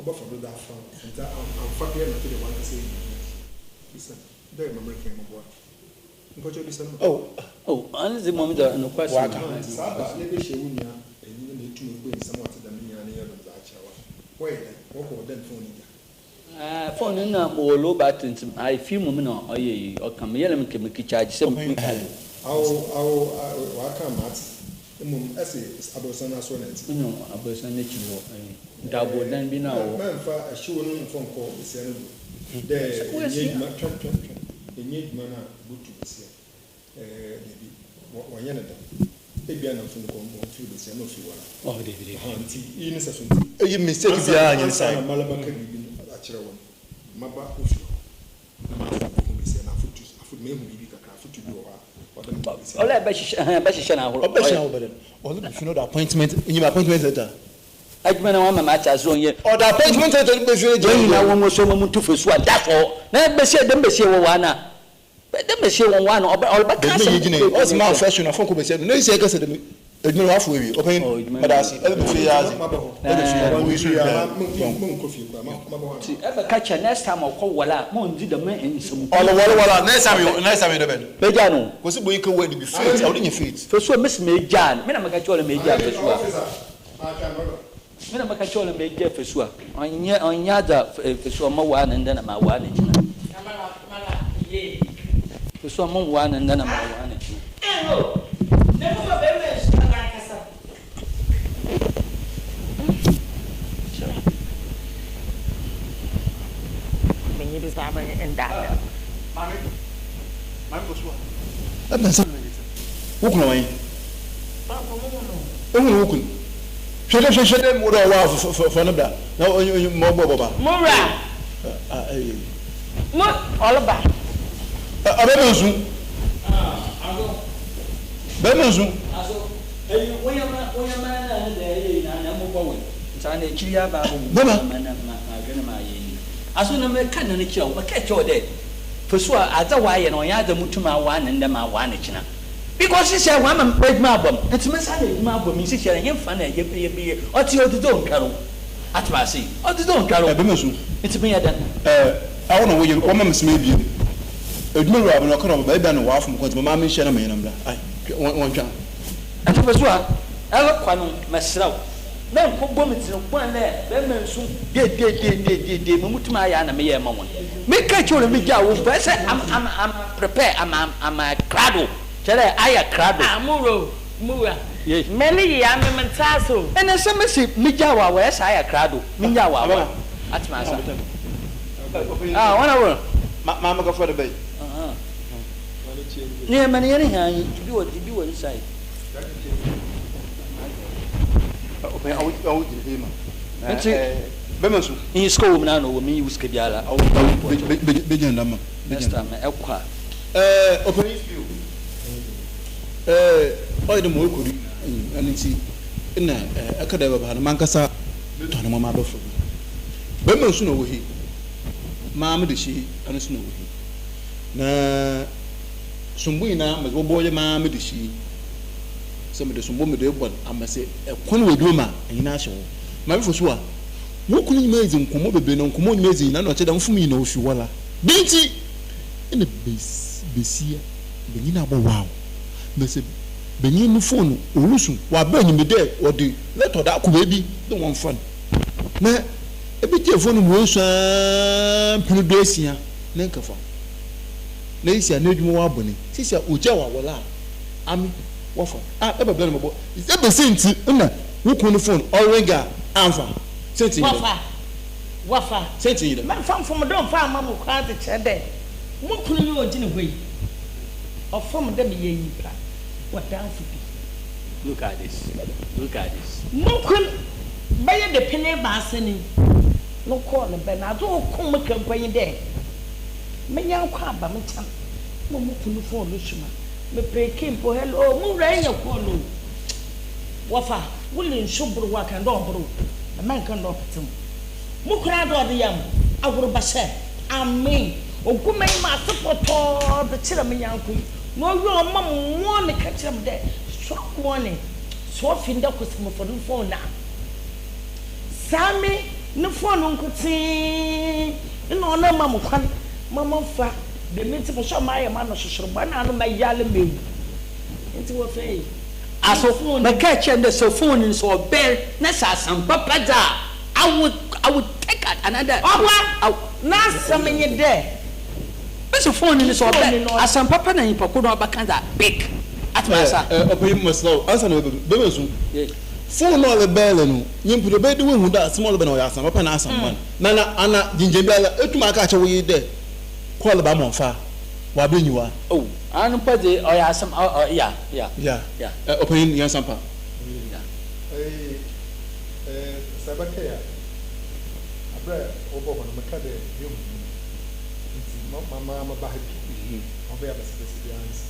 ɔbɔfa do dze afa wo ntsi ammfa pɛ na afei dɛ wankasa eyi no bisa dɛ ma merekã yi moboa mpɔkyɛw bisa no ma. Oh, Oh, ɔno dze mbom dze nokwasɛm. Waka. Ntsi saa aba a yɛbɛhyia wo nua panyin na etum ebue nsɛm a ɔtse dɛm nyina ne yɛ do dze akyerɛ wo a, wɔyɛ dɛn wɔkɔ wo dɛn phone gya. Ah phone no na mowɔ low battery ntsi aefi mu na ɔyɛ yi ɔka me yɛlɛ me ke charge sɛ me. Awo awo w'aka matse mmom ɛse aborosan no asoɔ na ɛte. Nyew aborosan n'ekyir hɔ ntaabodan bi na ɔwɔ. Mɛnfa ɛhyew no mfa nkɔ besia no do dɛ ɛnyɛ edwuma twɛn twɛn twɛn ɛnyɛ edwuma no a obotu besia. Ɛɛ, dabi, wɔnyɛ no dɛm. Ebia na mfom kɔ mpo ɔmfiri besia na ɔfiri wara. Oh, dabi, dabi. Aha, nti iyi ne sɛso nti. Eyi mistake biara nyɛ ne Ansa sae. na malaba ka biribi no akyerɛ wo no, maba wo fie hɔ na mafa wo ho besia na afotu, afotu, mahu biribi kakra, afotu bi wɔ hɔ a ɔde mema besia. Ɔlɛ bɛhyehyɛ, ɛhɛn, bɛhyehyɛ no ahorow. Ɔbɛhyɛ ahorow bɛdɛn? Ɔdze bɛ fie no ɔde appointment, enyim appointment letter. Adwuma na wɔama mate ase ɔnyɛ. Ɔde appointment letter bɛ fie no gya. Wɔn nyinaa wɔn wɔ so wɔn ntu fasuo a that's all. Na besia dɛm besia wɔ wɔ ana. Dɛ mehyee wɔn waa no, ɔbɛ ɔrebɛka Dɛm asɛm yi gyina yi, ɔse maa fɛ so na fɔn kɔ bɛsia do, na esi ɛkɛsɛ dɛm edwuma no wafo ewie, ɔpanyin, meda ase, ɛbɛ bɛ fie yi adze, ɛbɛ fie, wo yi so nhwɛ yɔnko. Ntsi ɛbɛka kyerɛ next time ɔkɔ war a, ma onndzi dɛm nsɛm. Ɔlɔ war war a, next time yɛ next time yɛ dɛ bɛn? Megyaa no. Kwesi boy ka word bi faith, ɔde nya faith. Fasuo mese megyaa no, me na meka kyerɛ wo dɛ megyaa fasuo a. Me na meka kyerɛ wo dɛ megyaa fasuo a, ɔnnyɛ ɔnnyɛ adze a fasuo a mɔwaa no ndɛ na mawaa no kyena. Fasuo a mɔwaa no ndɛ na mawaa no kyena. Ebɛn asɛm na yɛtse? Wo kun wɔ hen? Ehun wo kun? Hwɛ dɛ hwɛ dɛ mowɔ dɛ ɔwɔ a fa no bra na ma ɔbɔ bɔba. Mo wura. Mo ɔreba. Ɔbɛma nsu. Bɛma nsu. Bɛma. Aso na meka no no kyerɛ wo, meka kyerɛ wo dɛ. Fosu a adze a ɔayɛ no ɔnnyɛ adze a mutum awaa no ndɛ ma awaa no kyena. Because sesei ɔama m'edwuma abɔ me, ntsi me nsa ano edwuma abɔ me yi seseiara henfa na yɛbɛyɛ? Ɔtse odzidzi onntwar o. Atse me ase? Odzidzi onntwar o. Ebɛma su. Ntsi meyɛ dɛn? Eh, awo na woyɛ, wɔma me sima ebien. Edwuma wura no ɔka dɛ ɔbɛba, ebia na ɔafom kwan ntsi ma menhyia na menye no mbra. Ai, wɔntweɔn. Ntsi Fosu a, erokɔ no, meserɛ wo. Mennkɔbɔ me tsir kwan dɛ bɛrima nsu deedeedeedeedee ma mutum ayɛ a na meyɛɛ ma hɔn. Mekãa kyerɛɛ hɔn dɛ megyaa wo mpo, ɛsɛ I'm I'm I'm prepare I'm I'm I'm krado, kyerɛ dɛ ayɛ krado. Ah, mo wura o, mo wura. Yei. Mɛne yie a me mente ase o. Ɛnɛ sɛ mese megyaa wo awɔ, ɛsɛ ayɛ krado, menyaa wo awɔ. Atema asa. Ah, wɔn awɔ. Maame kɔfɔ de bɛyi. Nneɛma no yɛn hia yi, ibi wɔ ibi wɔ inside. Nti nyi sika wɔ mu na na ɔwɔ mu nyi wo sika biara. Next time ɛkɔ a. Ɔpanyin bio ɔyɛ dɛ ma ɔrekɔ do nyinaa ɛno nti na ɛka dɛ ɛbɛba ha no mankasa metɔ ne mama abɛfo bi bɛrima nso na ɔwɔ he maa me de hye ɛno nso na ɔwɔ he na sombo nyinaa mede bɔbɔ yɛ maa me de hye sɛ mede sombo mede rebɔ no ama sɛ ɛkwan wɔ adwuma mu a, ɛnyina ahyɛ hɔ. Maame Fosuah, wo kunu nye me edzi nkɔmbɔ beberee na nkɔmbɔ a ɔnye me edzi nyina nna ɔkyerɛ dɛ mfom nyina ofi hɔ la. Dɛn ntsi na basia banyin abɔ wow na sɛ banyin no fon no orusu wɔ aber a nyim dɛ wɔde lɛtɔ ɔdze akɔ beebi dɛ wɔmfrɛ no na ebegyaa fon no mu oesu ara mpɛn duesia na nkafa na esi a n'edwuma ɔabɔ ne sisi a ogyaa wo awɔla a Ame wɔfa a ɛba bia na mɔbɔ ebɛ sɛnti na wo kun no phone ɔring a anfa sɛnti nye dɛn Wɔfa wɔfa sɛnti nye dɛn. Mɛmfa mfomdo mfa amma mo koraa dze kyerɛ dɛ mo kun yi a ogyina hɔ yi ɔfam dɛ meyɛ nyimpa bɔdamfo bi. Look at this, look at this. Mo kun bɛyɛ dapɛn ebiasa ni no kɔɔ no bɛn adze a okum me kra mpo nye dɛ me nyɛnko aba me nkyɛn ma mo kun no phone no suma. Me peke mpo hello mo wura enya call o wɔfa wo le nsu boro wo akan dɛ ɔboro wo ɛma nka ndɛ ɔpete wo mo koraa dɛ ɔde yam ahoro bahyɛ amen ogu m'enyim ase pɔtɔɔ de kyerɛ me nyanko yi na owie ɔma mo warning ka kyerɛ me dɛ strong warning sɛ ofi ndɛ kɔ sɛ mefa no phone a saa me ne phone nkotsee nna ɔno ama mo kwan ma momfa Dɛm ntsi mosɔr mayɛ m'ano sosorobɔ na ano mɛyar mewu. Ntsi wɔfrɛe Aso me fon no. mɛkaa kyerɛɛ no dɛ sɛ fon no sɛ ɔbɛr na sɛ asɛm papa dze a, I would I would take it anaadɛ Ɔba, I would. n'asɛm nye dɛ, Mese fon no sɛ fon ɔbɛr no na. asɛm papa na nyimpa kor no ɔbɛka dze a, pick. Atse me ase a? Ɔpanyin mesrɛ wo ansa na wobɛdu bɛma su. Fon no a ɔrebɛɛle no nyimpa no ɔbɛyɛ dɛ woehu dɛ asɛm a ɔrebɛ no ɔyɛ asɛm papa na asɛm bɔn. Na na ana gyingyen biara etum aka akyerɛ wo yer dɛ kɔɔl ba ma ɔmfa w'aber nyiwa. Oh, ano mpo dze ɔyɛ asɛm ɔ ɔ ya ya Ya, ya. ɛ ɔpanyin nyansampa. Ya. Eyi eh, sɛ ɛbɛkae a, aber a wɔbɔɔ hɔ no, mekã dɛ mehu bi ntsi ma ma meba ha bi, ma ɔbɛyɛ abasabasa biara nnsi.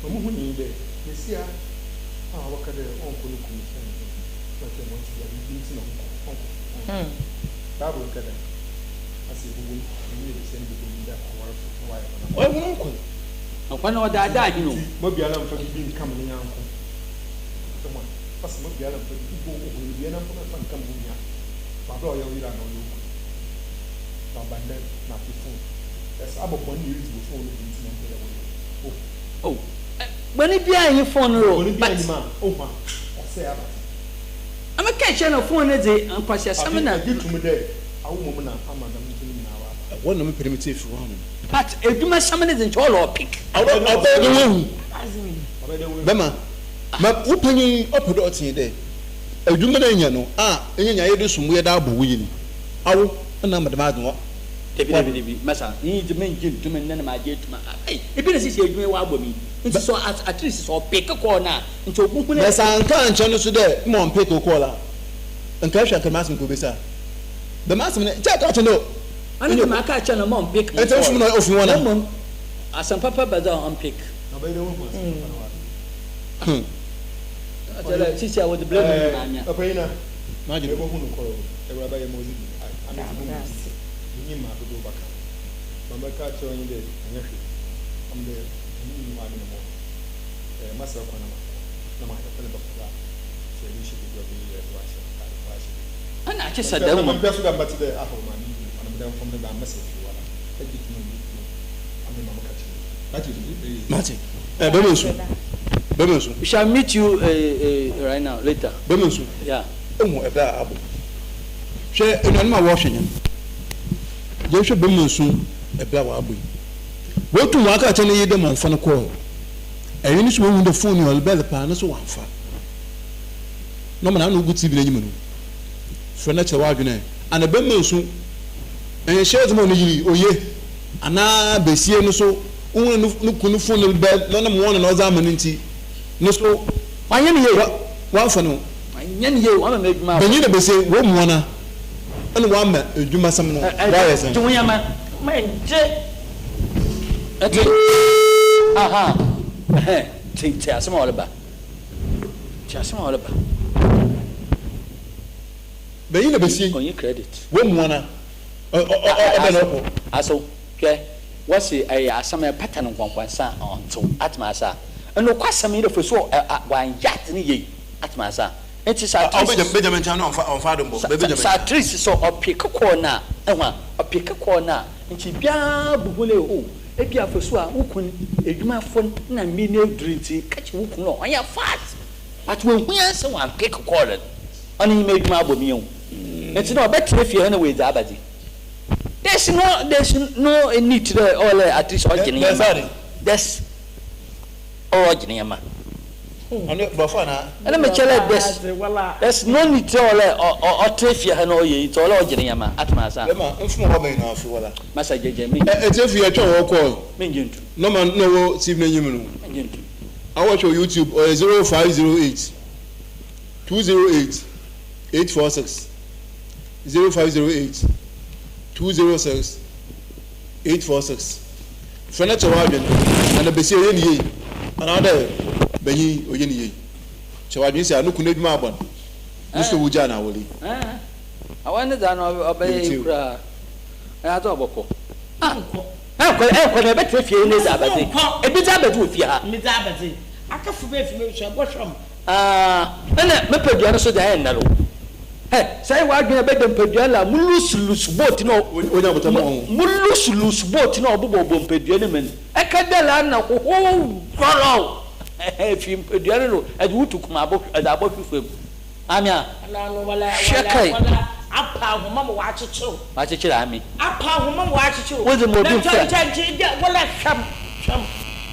Ma muhunii nye dɛ, basia a ɔbɛka dɛ ɔnnkɔ no kun nkyɛn no, nna ɔkyerɛ dɛ ɔnntse dɛm, biribi ntsi na ɔnnkɔ, ɔnnkɔ, ɔnnkɔ. Bible nnkã dɛm. Ase ebobɔ mu, na nye basia no bɔbɔ mu dɛ awarfo na wɔayɛ hɔn akwan. Ɔyɛ hɔn nkwa. Ɔkwan na ɔdaadaa hɛn o. Ntsi ma obiara mmfa biribi nnkam ne nyɛnko. Hwɛ, ɔse ma obiara mmfa biribi mpo ohun biribiara mpo mmfa nnkam wo nua, wɔ aber a ɔyɛ wo yer anaa ɔyɛ wo kun. Na ɔba ndɛ na afei fon. Sɛ abɔ bɔn na eridzi wɔ fon no do ntsi na emmpɛ dɛ wɔyɛ wo. Ohu. Oh, bɔne biara nnyi fon no do Bɔne biara but. nnyi mu a, ohu a, ɔsɛɛ abadze. Ame kɛɛ kyerɛ no fon no dze nkwaseasɛm na. Afei egye to mu dɛ awo mbom na ama dɛm nsɛm yi nyina ɔaba. Ɛhɔ na mepɛ dɛ metse efi hɔ ano. But edwumasɛm no dze nkyɛ ɔlɔ ɔpick. Ɔbɛyɛ dɛ woehu. Bɛma ma wo panyin yi ɔpɛ dɛ ɔtse dɛ edwuma no enya no a enya nya yɛdze som wo yɛdze abɔ wo yer yi awo na ama dɛm adze no Dabi dabi dabi masa iyi dze menngye nnto mu ndɛ na magye etum a ei ebi na sisi edwuma yi ɔabɔ me yi ntsi sɛ at least sɛ ɔpick call no a nkyɛ obohu Na sɛ annka annkyerɛ no so dɛ mma ɔmmpick wo call a, nka ehwɛ a nka dɛm asɛm nka obesi a. Dɛm asɛm no, nkyɛ aka akyerɛ no dɛ Ɔno dze maka akyerɛ no mma ɔmmpick mo Ntsi call mfom na ofi hɔn na a. mbom asɛm papa ba dze a ɔmmpick. Na ɔbɛyɛ dɛ woehu asɛm papa na ɔapick. Ɔkyerɛ dɛ sisi a wɔdze blame no maa me a. Ɔpanyin a, M'adwen. ebohu no kor o, Ewuraba yɛ ma odzi bi, ame dze mo mu dzi, minyim ma dodow bɛka. Ma mɛka akyerɛ wo nye dɛ, ɔnnyɛ hwee, ɔno dɛ minyim hɔ a me na mowɔ no. Eh, mɛsrɛ kwan na makɔ, na mahwɛ kwan a ɛbɛfa do a sɛ yɛde hyɛ baabi a ɔbɛyɛ yie a yɛde ahyɛ ataade mpo ahyɛ baabi. Ɛna akye sɛ dɛm Mampɛ so dɛ mɛtse dɛ ahorow maame yi bio, ɔno medɛ mfom no dɛ mɛsrɛ fie hɔ ara, ɛgye to mu a mefie hɔ, ame ma meka kyerɛ no. Mate ee. Mate. Eh, bɛma nsu. Bɛma nsu. We shall meet you eh, eh, right now, later. Bɛma nsu. Yeah. Ehu ɛbɛ a abɔ. Hwɛ enuanom a wɔhwɛ hɛn. Yɛhwɛ bɛma nsu ɛbɛ a wɔabɔ yi. Woetum wɔaka akyerɛ ne yer dɛ ma ɔmfa no kɔɔl. Ɛyer no so oehu dɛ phone yi ɔrebɛl paa no so ɔammfa. Na ɔma n'ano gu TV n'enyim no, frɛ no kyerɛ w'adwen ɛ. Ana bɛma nsu nhyɛ dze ma ne yer yi oye anaa besie no so ohun dɛ no kun no phone no rebɛl na ɔnam wɔn na ɔdze ama no ntsi no so Ɔannyɛ no yie. Wɔamfa no. Ɔannyɛ no yie, ɔama m'edwuma abɔ. Banyin na basia yi, wɔn mu woana na wɔama edwumasɛm no wɔayɛ dzen? Gye wo nneɛma. Mengye. Ɛte. Aha. Ɛhɛn. Te, te asɛm a ɔreba. Te asɛm a ɔreba. Banyin na basia yi, Ɔnyi credit. wɔn mu woana ɔbɛn na ɔkɔ? Aso, hwɛ, wɔse ɛyɛ asɛm a ɛpata no nkwankwansa a ɔntew. Atema ase a. Nokwasɛm yi dɛ Fosuo ɛ a ɔannyɛ adze no yie atsema ase a, ntsi sɛ at least Benjamin nkyɛn no ɔmfa ɔmfa ado mbɔ sɛ sɛ at least sɛ ɔpeke kɔɔ no a ehu a ɔpeke kɔɔ no a nkyɛ biara bohu dɛ oh ebi a Fosuo a wo kun edwumafo na mber no edur ntsi ka kyerɛ wo kun dɛ ɔnyɛ fast but oehu ara sɛ ɔammpeke kɔɔl no ɔno nye m'edwuma abɔ me ehu ntsi na ɔbɛtsena fie ha na oedzi abadze there's no there's no need dɛ ɔwɔ dɛ at least ɔgye ne ndzɛmba there's Ɔrɔ gyina ma. Ɔno brɔfo anaa? Ɛna me kyerɛ dɛ there's no need sɛ ɔlɛ ɔtena fie ha na ɔyɛ yi nti ɔlɛ ɔgyina yɛ ma atena ase a. Bɛma nfom a waba nyinaa so wala. Masa gyagya me. Ɛ etiefo yɛ twɛn wɔ call. Me ngye ntu. Nɔma na ɔwɔ TV n'enyim no. Me ngye ntu. Awɔ hwɛ wɔ YouTube ɔyɛ 0508 208 846 0508 206 846 Frɛ na kyerɛ w'adwen, ana basia ɔyɛ ne yie anaadɛ banyin ɔyɛ ne yie? Kyerɛ w'adwen si a no kun n'edwuma abɔ no, no so wogyaa no awɔle yi. Awɔle ne dza no ɔbɛyɛ yi koraa ɔyɛ adze a ɔbɔkɔ. Ɔnnkɔ. Ɛnkɔ ɛnkɔ na ɛbɛtena fie yi na edzi abɛdze. Ebedzi abɛdze wɔ fie ha. Medzi abɛdze. Akafo bɛfi m'ebusua bɔhwɛ m'. Aah nna me padua no so dze ayɛ ndar o. Hɛ, sɛ eyɛ w'adwen a ebɛda mpadua la mo loose loose boat no a mo loose loose boat no a ɔbobɔbɔ mpadua no mu no, ɛka dɛ la nna hohow hɔrɔw fi mpadua no do ɛdze wo tu kum abɔ ɛdze abɔhwe famu. Maame a, hwɛ kae. Apa ahoma ma wɔakyekyer. Wɔakyekyer ame. Apa ahoma ma wɔakyekyer. Wodze ma obi mfra. Na nkyɛ nkyɛ wɔla hwam hwam.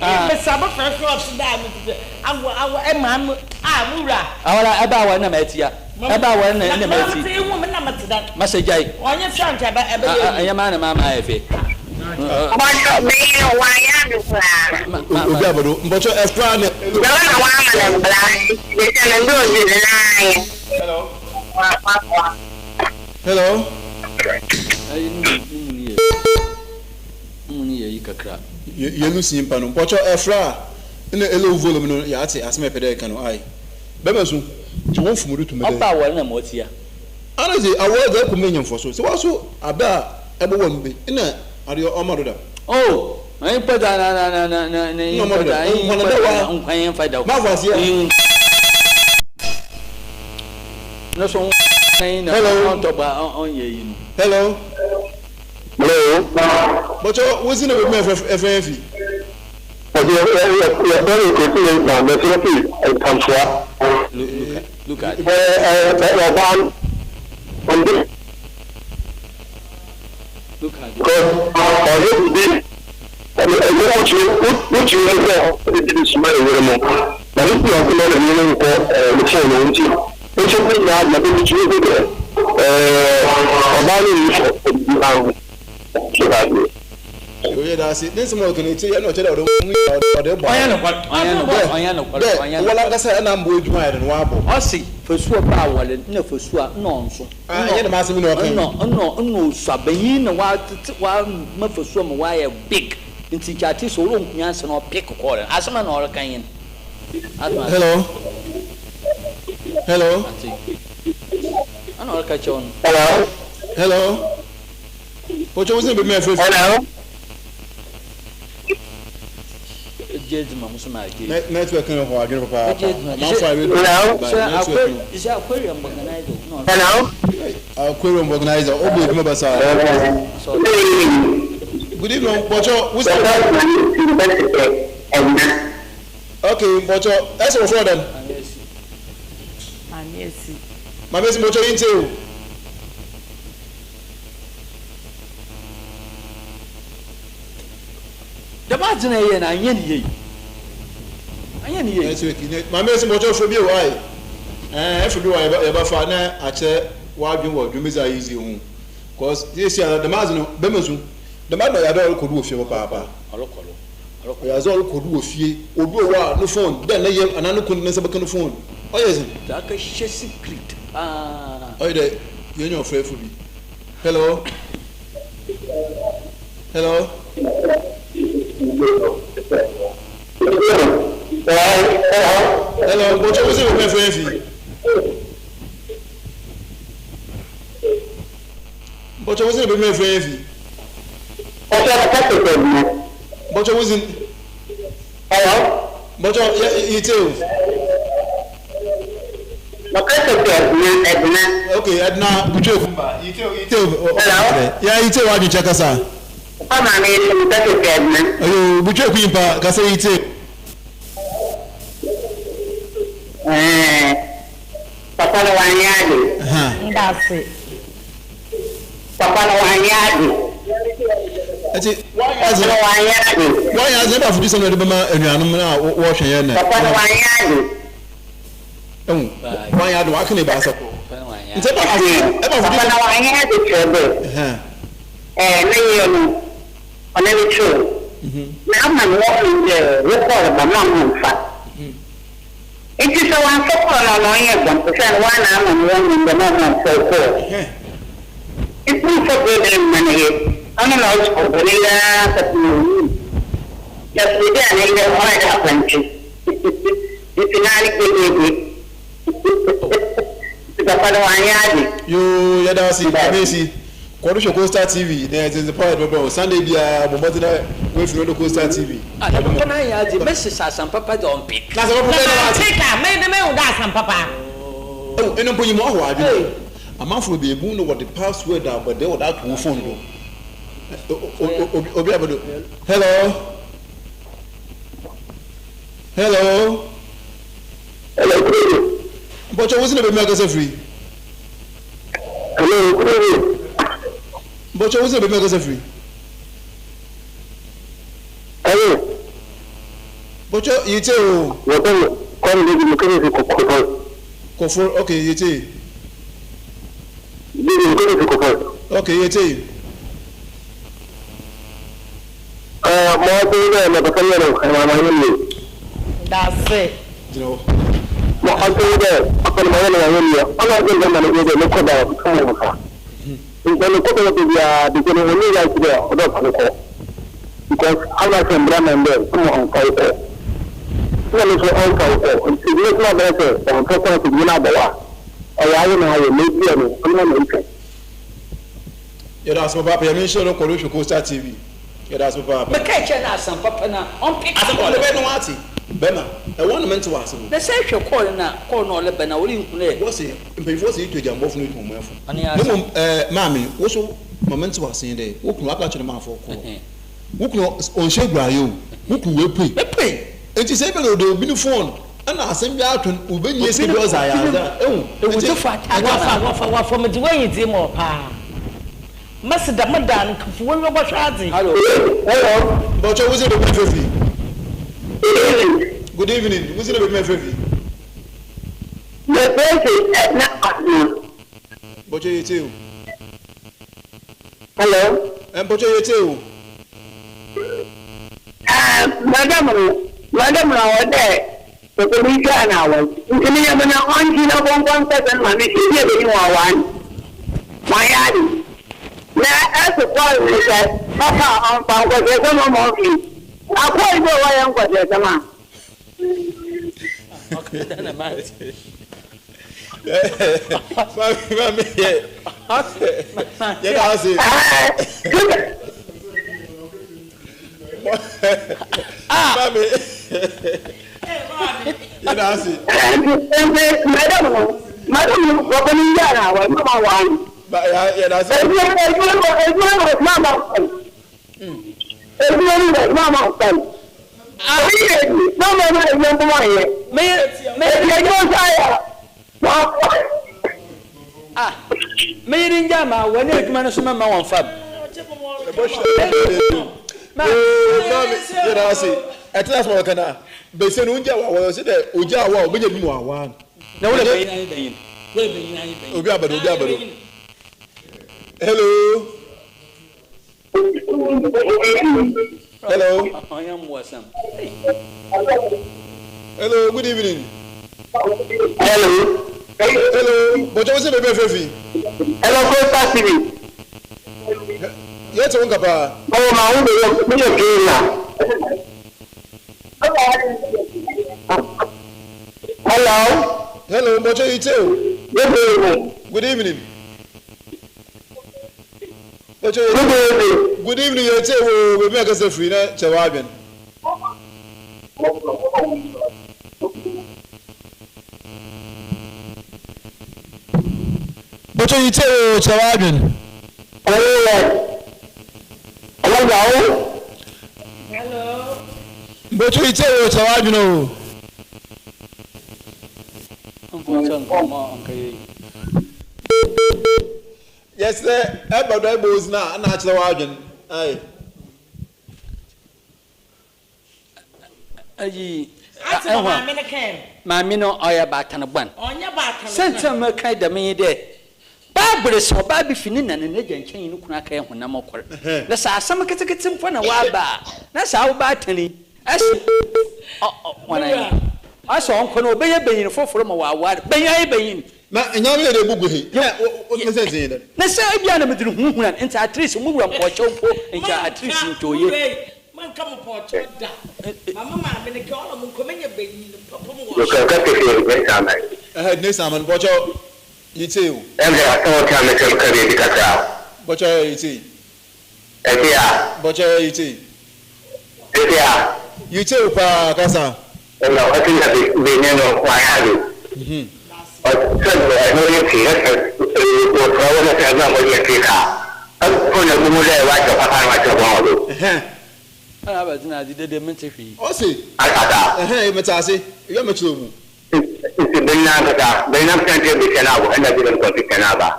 Mbesiaba fɛfɛɛ ɔtse dɛ a mekitsa. Awo awo ɛmaa mo a mo wura. Awara ɛba aware na mɛtia. Ɛba aware na na mɛti. Na mɛti ihu na mɛti dan. Masa gyae. Ɔnyɛ fɛ anka ɛbɛ ɛbɛ yɛ yi. Ɛnyɛ maa na maa maa yɛ fɛ. Bɔtɔ bɛyɛ wayɛ ado koraa. Obi abɔdo mbɔtɔ ɛfra ne. Dɔla na wama ne mbla bɛsɛ ne ndɔ ɔdzi ne nan. Hello. Hello. Ayi ne mu ne yɛ mu ne yɛ yi kakra. Yɛ lusi nyimpa no mpɔkyɛ ɛfra a. Nna elo volume no yɛatse asɛm a epɛ dɛ eka no ae. Bɛma so gye wo mfomdo to mu dɛ. Ɔba awar na ma otsia. Ana dze awar dze akɔ mu enya mfaso? Sɛ wɔaso aber a ebɔwar mu bi nna ade ɔmma do dɛm. Oh, nyimpa dza na na na na na Nna ɔmma do dɛm. Nkwa na dɛ wa nkwa yɛn fa da. Mafo ase a. No so na Hello. ɔntɔ ba ɔnyɛ yi no. Hello. Hello. Bɔkyɛ wo dzin na beebi a efrɛ hɛn fi? Ɔde yɛfrɛ no Kofi Mensah, mɛfrɛ fi Nkamfoa. Look at. Ɔbaa no ɔnde. Look at. Because ɔyɛ bibi ɛyɛ wokyerɛ wokyerɛ mu sɛ ɔde bibi suma ne yere mu na ne kunu ɔsoma ne yere nkɔ ne fon no nti nso bi nyinaa na bi kyerɛ bi dɛ ɔbaa no nni fɔ ɔbibi anho so adeɛ. Oye daase ne nsɛm a ɔka no etie yɛ na ɔkyerɛ dɛ ɔde ho yɛ ɔde bɔ Ɔnyɛ nokwar, ɔnyɛ nokwar, ɔnyɛ nokwar, dɛ ɔnyɛ wɔn nokwar. ankasa ɛna mbɔ edwuma ayɛ dɛ no wɔabɔ. Ɔse fasuo ba awɔre nna fasuo a nna ɔnso Ah ɛnyɛ dɛm asɛm yi na ɔka yi. nna nna nna osua banyin na ɔatete ɔama fasuo ma ɔayɛ big ntsi nkyɛ atse sɛ ɔronnku nyansa na ɔpick kɔɔl no asɛm a nna ɔreka nye no. Atse ase. Hello hello. Atse. Ana ɔreka kyerɛ wo no. Hello. Hello. Pocho wo sɛ bɛmi afɛ fi. Hello. Gye ma mo so ma gye. Network no hɔ adwene papaapa. Amanfo a radio Hello. ba network no. Sɛ aquarium organizer. Hello. Aquarium organizer o bɔ edwuma basaa. Good evening Pocho wo sɛ. Okay Pocho ɛsɛ wɔ fɔ dɛn. Maame esi. Maame esi mbɔtɔ yi ntse o. Dɛm adze na eyɛ no annyɛ no yie. Annyɛ no yie. Network ne maame esi mbɔtɔ frɛ bio ae. Ɛɛ efrɛ bio a yɛbɛfa na akyerɛ w'adwen wɔ dwumadzi a yedzi ho. Cause sesei ara dɛm adze no bɛma su dɛm adze no ɔyɛ adze a ɔrokɔ do wɔ fie papaapa. Ɔrokɔ do. Ɔrokɔ Ɔyɛ adze a ɔrokɔ do wɔ fie. Obi wɔ hɔ a no phone dɛ ne yer anaa no kun ne nsa bɛka no phone ɔyɛ dzen. Dza akɛhyɛ secret paa. Ɔyɛ dɛ yenya ɔfrɛfo bi. Hello. Hello. Hello, Bɔtɔ wo sɛ bɛbɛ fɛn fi. Bɔtɔ wo sɛ bɛbɛ fɛn fi. Bɔtɔ wo sɛ. Hello. Bɔtɔ yɛ yi te o. Ok, Edna Butwe Kumba, yi te yi te o. Hello. Ya yi te o adwenkyɛ kasa. Papa maame yi te mekasa fi Edna. Ayo Butwe Kumba kasa yi te. Ɛɛ papa no wanyɛ ade. Ndase. Papa no wanyɛ ade. Ɛti wanyɛ adze. Papa no wanyɛ ade. Wanyɛ adze ɛba afutu sɛm na ɛde bɛma anuanom na wɔhwɛ yɛn nɛ. Papa no wanyɛ ade. Ɛhu wanyɛ ade waka ne baasa kɔ. Nti ɛba ɛba afutu. Papa no wanyɛ ade kyerɛ dɛ. Ɛɛ ne yɛ no ɔne ne kyerɛ. Na ama no wɔn dɛ wokɔɔ ba ma ho nfa. Nti sɛ wɔamfa kɔɔ no ɔno ɔnyɛ bɔn osian woana ama no wɔn dɛ ma ɔma ɔmfa kɔɔ. Nti mfa problem mma ne yer, ɔno na ɔsɔ bɔn yi ara kɛpem owu. Na sɛ obi a ne yer ɔayɛ dɛ akwantu ntsi naane gyegyeegye ntsi papa no ɔannyɛ adze. Yoo yɛda ase Maame Esi. Kɔ do hwɛ Coastal TV na yɛdze ndzepa a yɛdze bɛbrɛ wo. Sunday biara bɔ mbɔdzen na woefi no do Coastal TV. Ah na papa no ayɛ adze, mese sɛ asɛm papa dze ɔmpe. Na asɛm papa bɛn na ɔatse? Na mante ka, mɛyɛ dɛ mehu dɛ asɛm papa. Ehu, eno mpo nyim ɔhaw adwen. Amanfo bebree bu no wɔde password a bɔdɛɛ wɔde ato wo phone do. Obi obi abɛdo. Hello. Hello. Hello, good evening. Mpɔkyɛ wo si na baabi akasa firi? Hello, good evening. Mpɔkyɛ wo si na baabi akasa firi? Hello. Mpɔkyɛ yi te o. Wɔbɛn kɔm de bi mu kɛse fi kɔfɔr. Kɔfɔr, okay, yi te. Bi mu kɛse fi kɔfɔr. Okay, yi te. Ɛɛ, mo ɔtí dɛ na papa yɛ no ɛma ma yɛ mi. Dase. Gyina hɔ. Mo ɔtí dɛ papa no ma yɛ no ma yɛ mi ɔno ɔtí dɛ ma no yɛ dɛ ne kɔ da ɔtí mo fa. Nti ne kɔ bɛyɛ baabi a de no ɔni right dɛ ɔdɔ fa no kɔ. Because ama sɛ mbra na ndɛ mo ɔnfa wo kɔ. Na no so ɔnfa wo kɔ. Nti ne so abɛrɛ sɛ ɔnfa kɔ sɛ gyina abɔwa. Ɔyɛ ayɛ na ayɛ na ebi no ɔno na ntwa. Yɛda ase papaapa. Nyame nhyira wo kɔ do hwɛ Coastal TV. Yɛda ase papaapa. Meka kyerɛ no asɛm papa no a ɔmpe Asɛm papa no bɛyɛ na wate. Bɛma, ɛwɔ na mente w'ase no. Na sɛ ehwɛ kɔɔl no a, kɔɔl no a ɔreba no a, worenhu dɛ. Wɔse, mpanyimfoɔ se yɛtu agyanbɔfo no yɛtu ɔmanfo. Ɔno yɛ Na asɛm. mmom eh, maame, wo so ma mente w'ase yi dɛ, wo kunu aka akyerɛ no mafa wo kɔɔ. Wo kunu ɔnhyɛ aguayɛ o, wo kunu wapue. Wapue. Enti sɛ ebia na ɔde obi ne phone ɛna asɛm bi ato no, wobɛnya sika bi ɔdze ayɛ adze a, ehu. Enti, Ewudzifo ataa Wɔfa, wɔfa, wɔfa, medze w'enyi dze ma wo paa. Mese dɛm da no nkafu w'enyiwa bɔhwɛ adze. Hello. Hello. Mpakyɛw wo dzin na beebi a efrɛ fi? Good evening. Good evening, wo dzin na beebi a efrɛ fi? Mefrɛ fi Edna Kwabena. Mpakyɛw yɛtsie o. Hello. Mpakyɛw yɛtsie o. Ah, madam no, madam no ɔwɔ dɛ obi gyaa no awar. Ntsi ne yam no ɔnntwe na ɔnkɔ nkɛsɛ no maame sɛ bi a obenyin ɔawar no. Ɔannyɛ ade. Na ɛso kɔr no sɛ papa a ɔmmfa nkɔhyɛsɛm mma ɔmfi. Akɔr bi a wɔyɛ nkɔhyɛsɛm a. Maame, maame yɛ yɛda ase. Maame yɛda ase. Nti madam no, madam no papa no gyaa no awar mama ɔwar no. Yɛda ase. Edwuma edwuma edwuma no mama ɔwar. Edwuma no mama ɔwar. Obi yɛ bi mama no edwuma mpo ɔnyɛ. Meyɛ Eti edwuma nso ayɛ a. Ah, me yere ngyaa me awɔ ne adwuma no so mɛma wɔn fam. Maame, yɛda ase. Ɛtena ase ma wɔka na bɛsɛ no wongya wɔ awɔ sɛ dɛ ogya awɔ a obɛnya bi mu awɔ ano. Na wole bɛyin anyi bɛyin. Wole bɛyin anyi bɛyin. Obi abɛdo, obi abɛdo. Hello. Hello. Ɔnyɛ mmoasɛm. Hello, good evening. Hello. Hello, bɔjɔ wo sɛ baabi afɛ fi. Hello, Coastal TV. Yɛ te wo nka paa. Ɔwɔ ma wo bɛyɛ meyɛ pii na. Hello. Hello, bɔjɔ yi te o. Good evening. Good evening. Bɔjɔ yi Good evening. Good evening, yɛ te wo baabi akasa firi na kyɛ w'adwen. Bɔjɔ yi te wo kyɛ w'adwen. Ɔyɛ ɔwɔ wo. Hello. Bɔjɔ yi te wo kyɛ w'adwen o. Mfomso nkɔmmɔ ɔnkɛyɛ yi. Yɛsɛ ɛbɛ dɔ ɛbɔ ozi na na akyerɛ w'adwen. Ayi. Ayi. Ate ma maame no kan. Maame no ɔyɛ baatan bɔn. Ɔnyɛ baatan bɔn. Sɛnti a mɛka dɛm yi dɛ Bible sɛ ɔbaa bi fi ne na ne n'agya nkyɛn yi ne kunu aka honam ɔkɔre. Na sɛ asɛm ketekete mpo na waba a, na saa ɔbaatan yi ɛsɛ ɔ ɔ ɔsɛ ɔnkɔ no ɔbɛyɛ banyin foforɔ ma wɔaware. Banyin ayɛ banyin. Na nyame yɛ dɛ ebu gu he. Na wo ne sɛ nsen dɛ. Na sɛ ebia na mede huhuna nti at least mo wura mpɔkyɛw mpo nkyɛ at least nkyɛ oye. Manka mo pɔkyɛw da. Mama maame no kɛ ɔna mo nkɔmɛnya banyin papa mu wɔ. Yɛkɔ kɛse ne saman. Ɛhɛ ne saman pɔkyɛw yi tse o. Ɛnde asɛm a ɔka no kyɛm ka baabi kakra. Pɔkyɛw yi tse. Ɛte a. Pɔkyɛw yi tse. Ɛte a. Yi tse o paa kasa. Ɛna ɔte na benyin no wayɛ ade. Ɔsɛ ɛno yɛ pii ɛsɛ wɔfrɛ wo no sɛ ɛno a wɔyɛ pii ka. Ɛfo na ebi mu dɛ wakyɛ papa na wakyɛ bɔn ɔdo. Ɛna abɛgyina ade dede mente hwee. Ɔse. Akasa. Ɛhɛn mete ase. Ewia mɛkyerɛ mu. Nti benyin ankasa benyin ankasa nkyɛn bi kyɛn abo ɛna bi nkɔ bi kyɛn aba.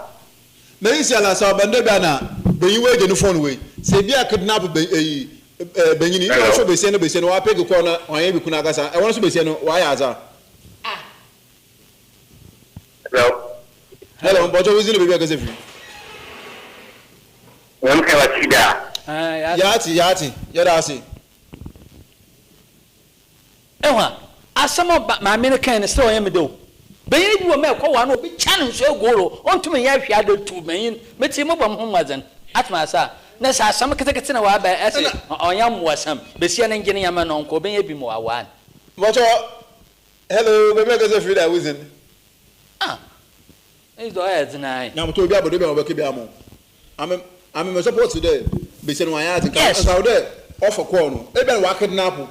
Na yi si ala sɛ ɔbɛn bi ana benyin wei gye ne phone wei sɛ ebi a kidnap ben eyi ɛɛ benyin yi na ɔsɔ besia no besia no wapeke kɔɔ na ɔnyɛ bi kunu akasa ɛwɔ no so besia no wayɛ adza. Hello. Hello, mpɔtɔ wo zi na beebi akasa firi. Wɔn kɛ wa ti da. Yaate yaate yɛda ase. Ɛhwa asɛm a maame no kan no sɛ ɔyɛ me de o. Benyin bi wɔ mɛ kɔ wa no obi kya no nso egoro ɔntumi nyɛ hwɛ ade tu benyin meti mo bɔ mo ho mmɔdzen atoma asa na sɛ asɛm ketekete na waba ɛsɛ ɔnyɛ mmoasɛm besia ne ngye ne yɛma no nkɔ ɔbɛnyɛ bi ma wawa no. Mpɔtɔ hello beebi akasa firi da wuzin. Ah ɛyi dɛ ɔyɛ dzen ayi. Nyamutɔ obi abɔde bi a ɔbɛka bi ama ame ame mɛ support dɛ besia no wanyɛ adze nka nka dɛ ɔfɔ kɔɔ no ebi a na wakidnap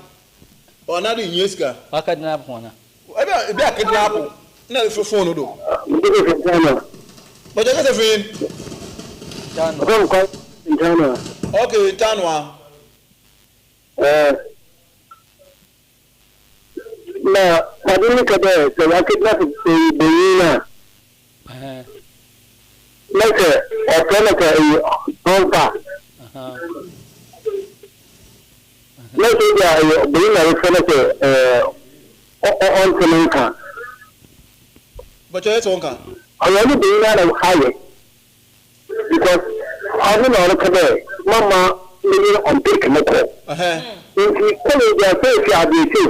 ɔna de nyɛ sika. Wakidnap wɔn a. Ebi a kidnap na efi phone no do. Bɔjɔ kasa fi. Ok Ntanua. Na ade ne ka dɛ sɛ wakidnap benyin na na sɛ ɔfrɛ no sɛ ɛyɛ ɔmfa na sɛ ebi a ɛyɛ benyin na ɔfrɛ no sɛ ɔnte ne nka. Bɔjɔ yɛ sɛ ɔnka. Ɔyɛ ɔne benyin na ayɛ because ɔno na ɔreka dɛ mama menye ɔmpeke me kɔ. Nti kɔlɛ bi a sɛ efi abirekyi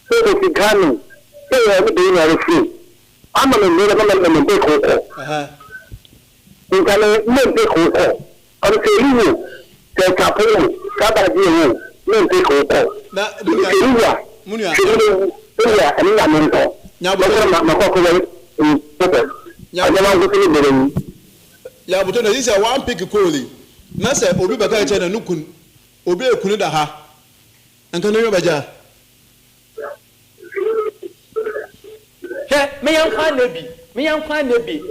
sɛ ofi Ghana sɛ ɔne benyin na ɔrefiri ama me mmiri mama me mpeke wo kɔ. Nka me me mpeke wo kɔ ɔno sɛ eri wo sɛ ɛtapo wo sɛ abagye wo me mpeke wo kɔ. Nti sɛ eri wo a hwɛ mu ewu ewu a ɛne nyame ntɔ. Mɛkɔ makɔ akɔ wɔ pɔpɔ ɛnyɛ wanko so ne bere yi. Yabuto na sisi a wan pick kooli na sɛ obi bɛka kyerɛ na no kun obi ekunu da ha nka no yɛ bɛgya. Hwɛ me yɛn kwan na bi me yɛn kwan na bi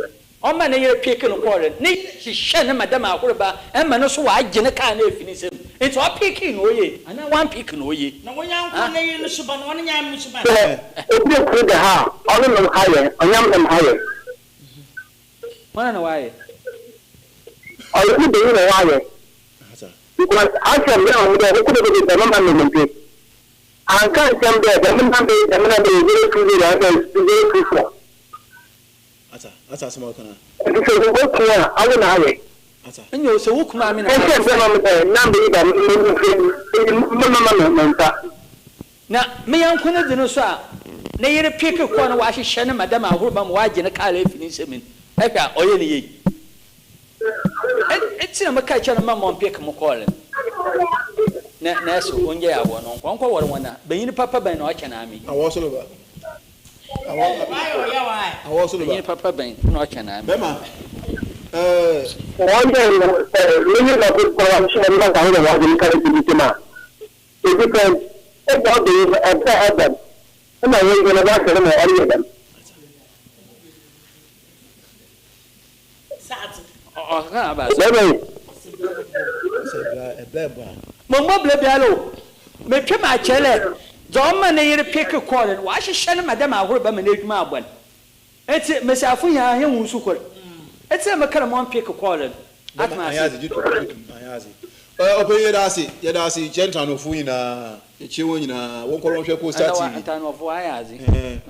ɔma ne yere pick no kɔɔre ne hyehyɛ ne madam ahoroba ɛma no so wagye ne kaa na efi ne nsam nti ɔpick na oye anaa wan pick na oye. Na wɔn yɛn kwan na yere no so ba na wɔn nyɛ no so ba. Sɛ obi ekunu da ha ɔno nam ha yɛ ɔnyam nam ha yɛ. Hwana na ɔayɛ? Ɔyɛ ne banyin na ɔayɛ. Because asɛm no a ɔwɔ dɛ ɔkɔ dɛ dɛm ma me mpe. Anka nkyɛm dɛ dɛm number yi dɛm number yi 020 anaasɛ 024. Asa, asa asɛm a ɔka no a. Nti sɛ wo kun a, awo na ayɛ. Asa. Nyew, sɛ wo kunu a me na Ɛnkyɛ mayɛ. dɛ ma me dɛ number yi dɛm me mpe me mama me nsa. Na me nyɛnko no dze no so a, ne yer pick kɔɔ na ɔahyehyɛ no ma dɛm ahorow ma ɔagye ne kaar efi ne nsamu no, ehwɛ a ɔyɛ ne yie. Ntsi na mekaa kyerɛɛ no ma ma ɔmpick mo kɔɔl no, na na eso ongyae awɔ no ɔnkɔ ɔnkɔwar hɔn a, banyin papa bɛn na ɔkyɛn ame? Awɔ so ba. Awɔ awɔ so ba. Banyin papa bɛn na ɔkyɛn ame? Bɛma ɛɛ. Wɔn dɛ no sɛ menye nkorɔfo bɔ a wɔhyɛ me ma nka ho na wɔdze me kar dzi me dwuma a, It depends, ebia ɔbɛ yi ɛbɛ ɛbɛm ɛna wo nso no w'asɛm na ɔreyɛ dɛm. Bɛbɛ yi. Mommɔ bra biara o, metwe m'akyerɛ dɛ dza ɔma ne yer pick call no, ɔahyehyɛ no ma dɛm ahorow bɛma n'edwuma abɔ no. Ntsi mbasiafo nyina hɛn ho su kor. Ntsi na mekã dɛ monpick call no. Atse me ase. Gye tom, gye tom, anyɛ adze. Ɔpanyin yɛda ase, yɛda ase, yɛkyia Ntanɔfo nyinaa, yɛkyia wɔn nyinaa, wɔnkɔ na wɔnhwɛ Coastal Antawa TV. Ntanɔfo ayɛ adze,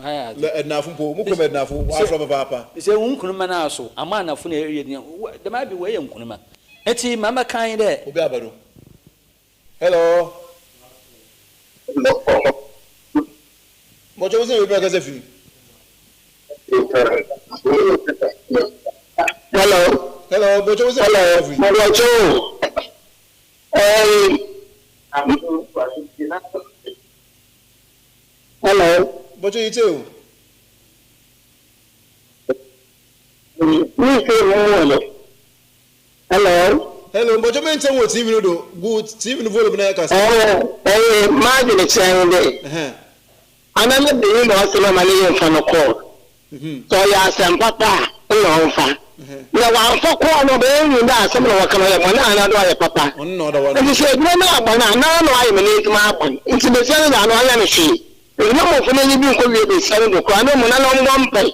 ayɛ adze. Lɛ Ɛdnafo mpo, mo kurom Ɛdnafo, Sɛ wɔafrɛ papaapa. sɛ wo nkunuma no aso, ama anafo na ɛreyɛ din, dɛm aber wɔyɛ nkunuma. Ntsi ma mɛka nye dɛ. Obi aba do. Hello. Bɔtɔ wo sɛ obi akasa firi. Hello. Hello, bɔtɔ wo sɛ obi akasa firi. Hello, bɔtɔ. Hello. Bɔtɔ yi tse o. Mi se mu wɔ Hello. Hello, mpɔkyɛ me nkyɛn wɔ TV no do. Gu TV no volume na yɛ kasa. Ɛɛ, ɛyɛ m'adwene kyerɛ ne dɛ, ana ne banyin na ɔse mama ne yer mfa no kɔɔl. Sɛ ɔyɛ asɛm papa a, nna ɔmfa. Na ɔammfa kɔɔl no, ɔbɛyɛ ehu dɛ asɛm na wɔka no ɔyɛ bɔn anaa dɛ ɔyɛ papa. Ntsi sɛ edwuma no abɔn a, noara na ɔayɛ ma n'edwuma abɔn. Ntsi basia no dze ano ɔnnyɛ no hwee. Ntsi mma mmofra no enyi bi nnkowie basia no do koraa, na mbom nana ɔmbɔ mpae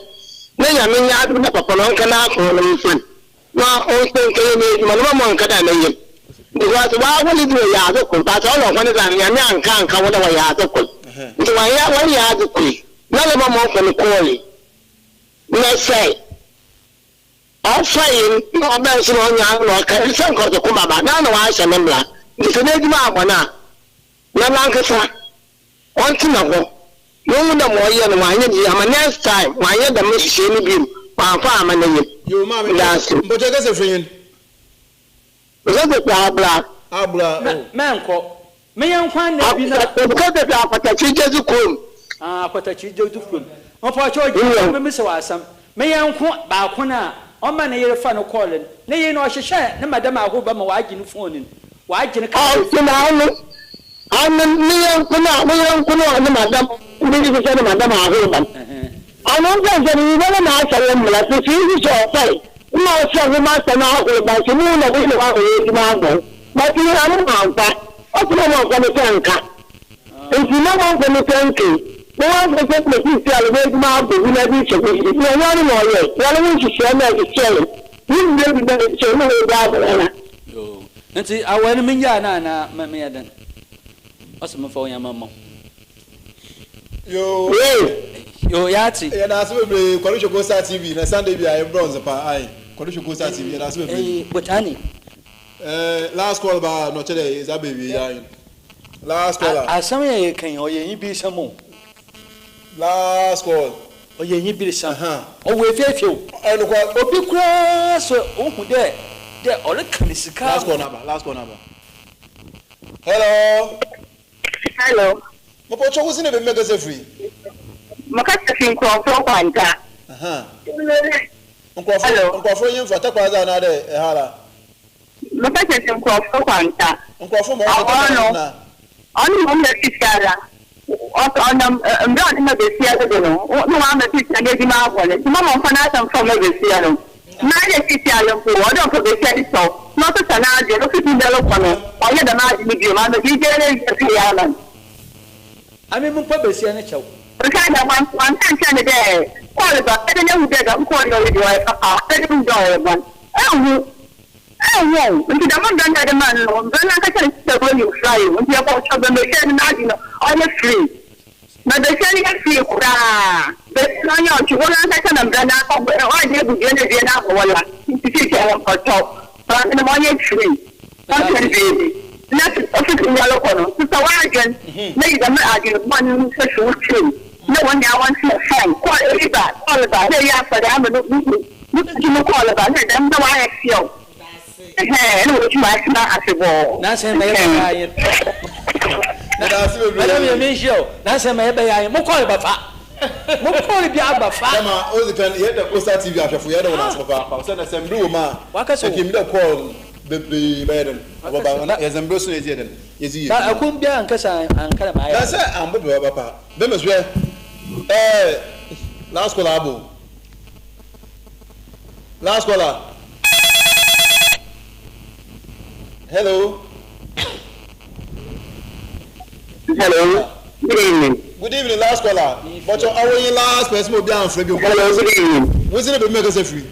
na Nyame nyɛ adom na papa no ɔnka n'akoma no mfa no. Na ɔnnsɛ nnkɛyɛ n'edwuma no, mma ɔnnka dɛ meyɛ. Because wɔawo no dze wɔyɛ adze kor, but ɔno hɔn dze a Nyame annka annka ho dɛ wɔyɛ adze kor. Ntsi wɔnnyɛ wɔnnyɛ adze kor yi, na ne ba ma ɔfa no kɔɔe. Na sɛ ɔfae no na ɔbɛn so na ɔnye ano na ɔka, sɛ nka ɔdze ko baba, na ana ɔahyɛ ne mbra. Ntsi sɛ n'edwuma abɔ no a, na nankasa ɔntsena hɔ na onhu dɛ ma ɔyɛɛ no ɔannyɛ no yie ama next time ɔannyɛ dɛm nhyehyɛɛ no bio, ɔammfa amma ne yer. Yo, maame, Meda ase. mpɔkyɛ kasa firi hen? Mekasa fi Abra. Abra, oh. Mɛnkɔ. Me yɛnkwa nna bi na. Mekasa fi Akwatakyi Gyedzi kurom. Ah, Akwatakyi Gyedzi kurom. Mpɔkyɛ ɔgye me misa wo asɛm. Me yɛnko baako no a ɔma ne yer fa no kɔɔl no, ne yer no ɔhyehyɛ ne madam ahorow bɛma ɔagye no phone no, ɔagye no car. Ɔse na ɔno, ɔno ne yɔnko no a, ne yɔnko no a ɔne madam, ne hyehyɛ ne madam ahorow ba no. Ɔno nso sɛ ne nyina no na ahyɛ wo mmara, sɛ sɛ hyehyɛ ɔsɛe, na ɔhyɛ nwoma asɛ no ahorow ba, sɛ mu na wo ne w'ahorow adwuma abɔ wo, but ɔno wamfa, ɔse na wɔmfa ne sɛ nka. Nti na wɔmfa ne sɛ nka yi, na wɔmfa sɛ na sisi a w'adwuma abɔ wu na de hyɛ wo yi, na ɛnyɛ ɔno na ɔyɛe, wɔne wo nhyehyɛɛ na ɛhyehyɛe, wo mmerɛ bi na ɛhyehyɛe na wɔgyaa abɔne no. Yoo, nti aware no mengyaa no anaa meyɛ dɛn? Ɔse memfa wo nyama mma wo. Yoo. Yoo, yɛate. Yɛda ase bebree Kwadu Hwɛ Coastal TV na Sunday bi a yɛ bronze pa ayi Kwadu Hwɛ Coastal TV yɛda ase bebree. Ee, Botani. Eh, last call ba na ɔkyɛ dɛ ɛdze aba ewie yɛ ayi. Last caller. Asɛm yɛ yɛka yi ɔyɛ enyiberesɛm o. Last call. Ɔyɛ enyiberesɛm. Ɔwɔ efiefi o. Ɛnokwa. Obi koraa sɛ ohu dɛ dɛ ɔreka ne sika. Last call naba. Last call naba. Hello. Hello. Mopɔtɔ wo si na baabi mɛkasa firi. Mekasa fi nkurɔfoɔ kwanta. Nkurɔfoɔ Hello. nkurɔfoɔ yi mfa takwa adze anaa dɛ ɛha la. Mekasa fi nkurɔfoɔ kwanta. Nkurɔfoɔ ma wɔn Awɔ takwa no. na. Ɔno mmom na sisi ara. Ɔsɛ ɔnam mmerɛ a ɔde ma besia no do no, na wama sisi no adwuma abɔ no. Nti mama ɔmfa n'asɛm mfa mma besia no. Na ayɛ sisi ara mpo, ɔdɛ ɔmfa besia no kyɛw, na ɔsesa n'adwene, na ofiti ndɛ rekɔ no, ɔnyɛ dɛm ade no bio, ama biribiara awie pɛyɛ ama no. Ame mpo besia no kyɛw. Osiandɛ wɔannka annkyerɛ no dɛ call ba, ɔbɛyɛ dɛn ehu dɛ dɛm call yi a ɔyɛ yi ɔyɛ papa, ɔbɛyɛ dɛn ehu dɛ ɔyɛ bɔn? Ennhu. Ennhu o. Ntsi dɛm mbra no a yɛdze maa no no, mbra no ankasa nnsi dɛ oeyi fly o. Ntsi yɛkɔkyerɛw basia no n'adze no, ɔyɛ free. Ma basia no yɛ free koraa. Basia no ɔnnyɛ ɔtwe, woarankasa na mbra no akɔ, ɔayɛ egu dua na dua no abɔ wo la. Ntsi sesei wɔnnkɔtɔw. Maame no ma ɔnyɛ free ɔnhwɛ beebi na ɔfiti ndɛ rokɔ no sesa w'adwen na yi dɛm adwen bɔn no fi wo tsirmu na hɔn nyinaa wɔntsena fine call eyi ba call ba na eyi afa dɛ ama no no no no call ba na dɛm na ɔayɛ fɛw ɛhɛn na woetum atsena afebɔɔ. N'asɛm ma yɛbɛyɛ ayɛ. Madam yɛ menhyia o. N'asɛm ma yɛbɛyɛ ayɛ. Mo kɔɔle bɛfa. Mo kɔɔle bi aba fa. Dɛm a odzi kan yɛda Coastal TV ahwɛfo yɛda hɔn ase papaapa osiandɛ sɛ mber wɔ mu a Wakasa o. nka emi dɛ call no beberee bɛyɛ dɛn ɔbɛba na yɛdze mber so na yɛdze yɛ dɛn yɛdze yɛ Ba edwuma. akun biara ankasa anka dɛm ayɛ Na ade. sɛ ammbɔ bra papa bɛma so hwɛ ɛɛ last call aba o last caller hello. Hello, good evening. Good evening last caller bɔtɔ awo yi last person obi anfrɛ bi Hello, good evening. Wo si ne baabi mɛkasa firi.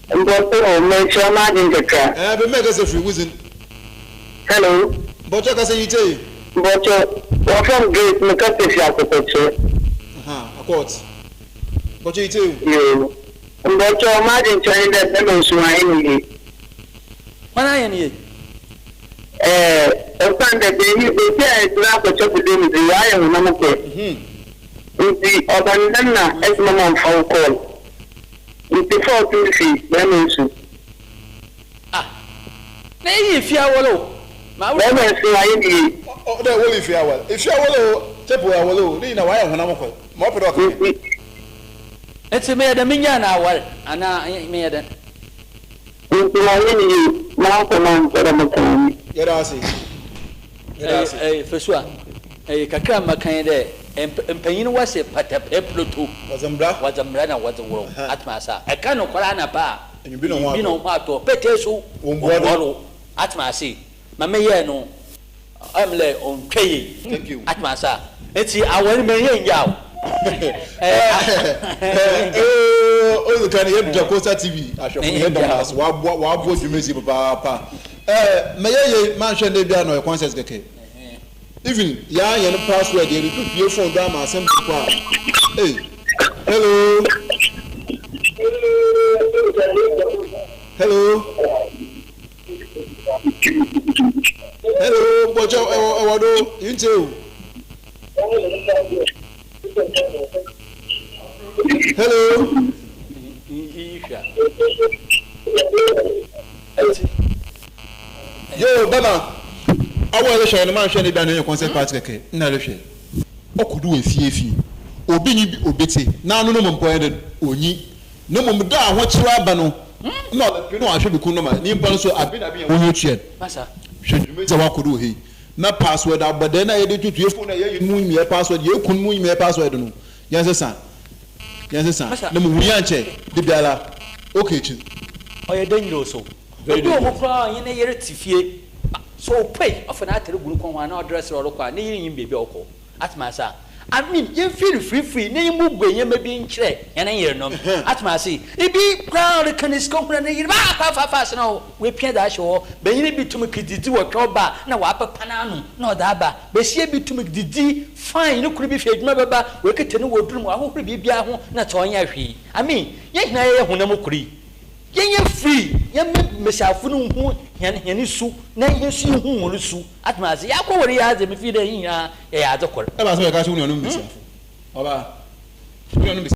Mbɔtɔ o, mɛkyerɛ m'adwen kakra. Ɛɛ baabi mɛkasa firi wo zin. Hello. Bɔtɔ kasa yi kyɛ yi. Mbɔtɔ, wɔfrɛ me Grace, mekasa fi Akɔkɔkyerɛ. Akɔt. Bɔtɔ yi kyɛ yi. Yoo. Mbɔtɔ, m'adwen kyerɛ ne dɛ bɛma nsuo ayɛ ne yie. Hwan ayɛ ne yie? Ɛɛ, osiandɛ beebi beebi a yɛdze no akɔhyɛ bo mu dze, ɔayɛ honam kor. Ntsi ɔba no dɛm na ese mma ɔmmfa wo call. Ntsi fault no fi bɛrima nsu. Ah, na iyi efi awar o. Ma wo. Bɛrima nsu ɔayɛ ne yie. Ɔ dɛ wɔ efi awar, efi awar o, tepo awar o, ne nyina ɔayɛ honam kor. Ma ɔpɛ dɛ ɔka nye. Ntsi. Ntsi meyɛ dɛn menyaa no awar anaa meyɛ dɛn? Ntsi ɔayɛ ne yie, m'asɛm a mepɛ dɛ meka nye. Yɛda ase. Yɛda ase. Ɛyɛ Fesua, ɛyɛ kakra a mɛka nye dɛ, mpanyin wɔse patapaa piloto, Wɔdze mbra. wɔdze mbra na wɔdze wor atema ase a, ɛka nokwar anapa a, Enyimbi na ho enyimbi na atɔ. ho atɔ, petee so Wɔmmbua do. wɔmmbua do atema ase. Ma meyɛɛ no, ɔyɛ me dɛ ɔnntwa yie Thank you. atema ase a, ntsi awar no mennyɛ nngyaa wo. Ee, odzi kan yɛda Coastal TV ahwɛfo no yɛda hɔn ase, wɔaboa wɔaboa dwumadzi papaapa. Ɛɛ, ma yɛyɛ yi mannhwɛ ndɛ biara na ɔyɛ concert kɛkɛ. Even yɛa hɛn password yɛdze to fie phone do ama asɛm mpo a, ei, hello, hello, hello, bɔkyɛ ɛwɔ ɛwɔ do, yɛnntsie o. Hello. Yo, bɛma awɔ ɛrehwɛ no manhwɛ ne bia na ɛyɛ concert party kɛkɛ na ɛrehwɛ ɔkɔ do wɔ efie efie obi nyi bi obi te na ano no mu mpo ɛyɛ dɛ onyi na mmom da a ahokyerɛ aba no na ɔbɛpere na wahwɛ ne kun no ma nyimpa no so abe na abe yɛ wɔn tua hwɛ dwumadzi a wakɔ do wɔ ha yi na password abɔdɛɛ no a yɛde toto yɛ phone a yɛyɛ mu nyɛ password yɛ kun mu nyɛ password no yɛn sesa yɛn sesa na mu wuyi ankyɛ de biara okay akyi. Ɔyɛ dangerous o. Very Obi wɔ hɔ dangerous. koraa a ɔnye ne yer tse fie, sɛ opue ɔfa n'atar gu no kɔn ho anaa ɔdrɛs dɛ ɔrokɔ a, ne yer nnyim beebi a ɔkɔ. Atse me ase a? I mean, yemfeel freefree na yembubue ndzɛmba bi nkyerɛ hɛn yernom. Atse me ase? Bi koraa ɔreka ne sika ho na ne yer ba faafaafaa ase na oepia dze ahyɛ hɔ. Banyin bi tum kedzidzi wɔ twɔba a nna ɔapepa n'ano na ɔdze aba. Basia bi tum dzidzi fine, no kun bi fi edwuma bɛba, oekita no wɔ dur mu, ɔahohor biribiara ho na tse ɔnnyɛ hwee. I mean, hɛn nyina yɛyɛ honam kor yi. Yɛnyɛ free, yɛmma mbasiafo no nhu hɛn hɛn su na hɛn so yehu hɔn su. Atse me ase? Yɛakɔwar yi ara dze, mifii dɛ hɛn nyina yɛyɛ adze kor. Ebɛnadze na ɔka kyerɛ wo nuanom mbasiafo? Ɔbaa, wo nuanom mbasiafo.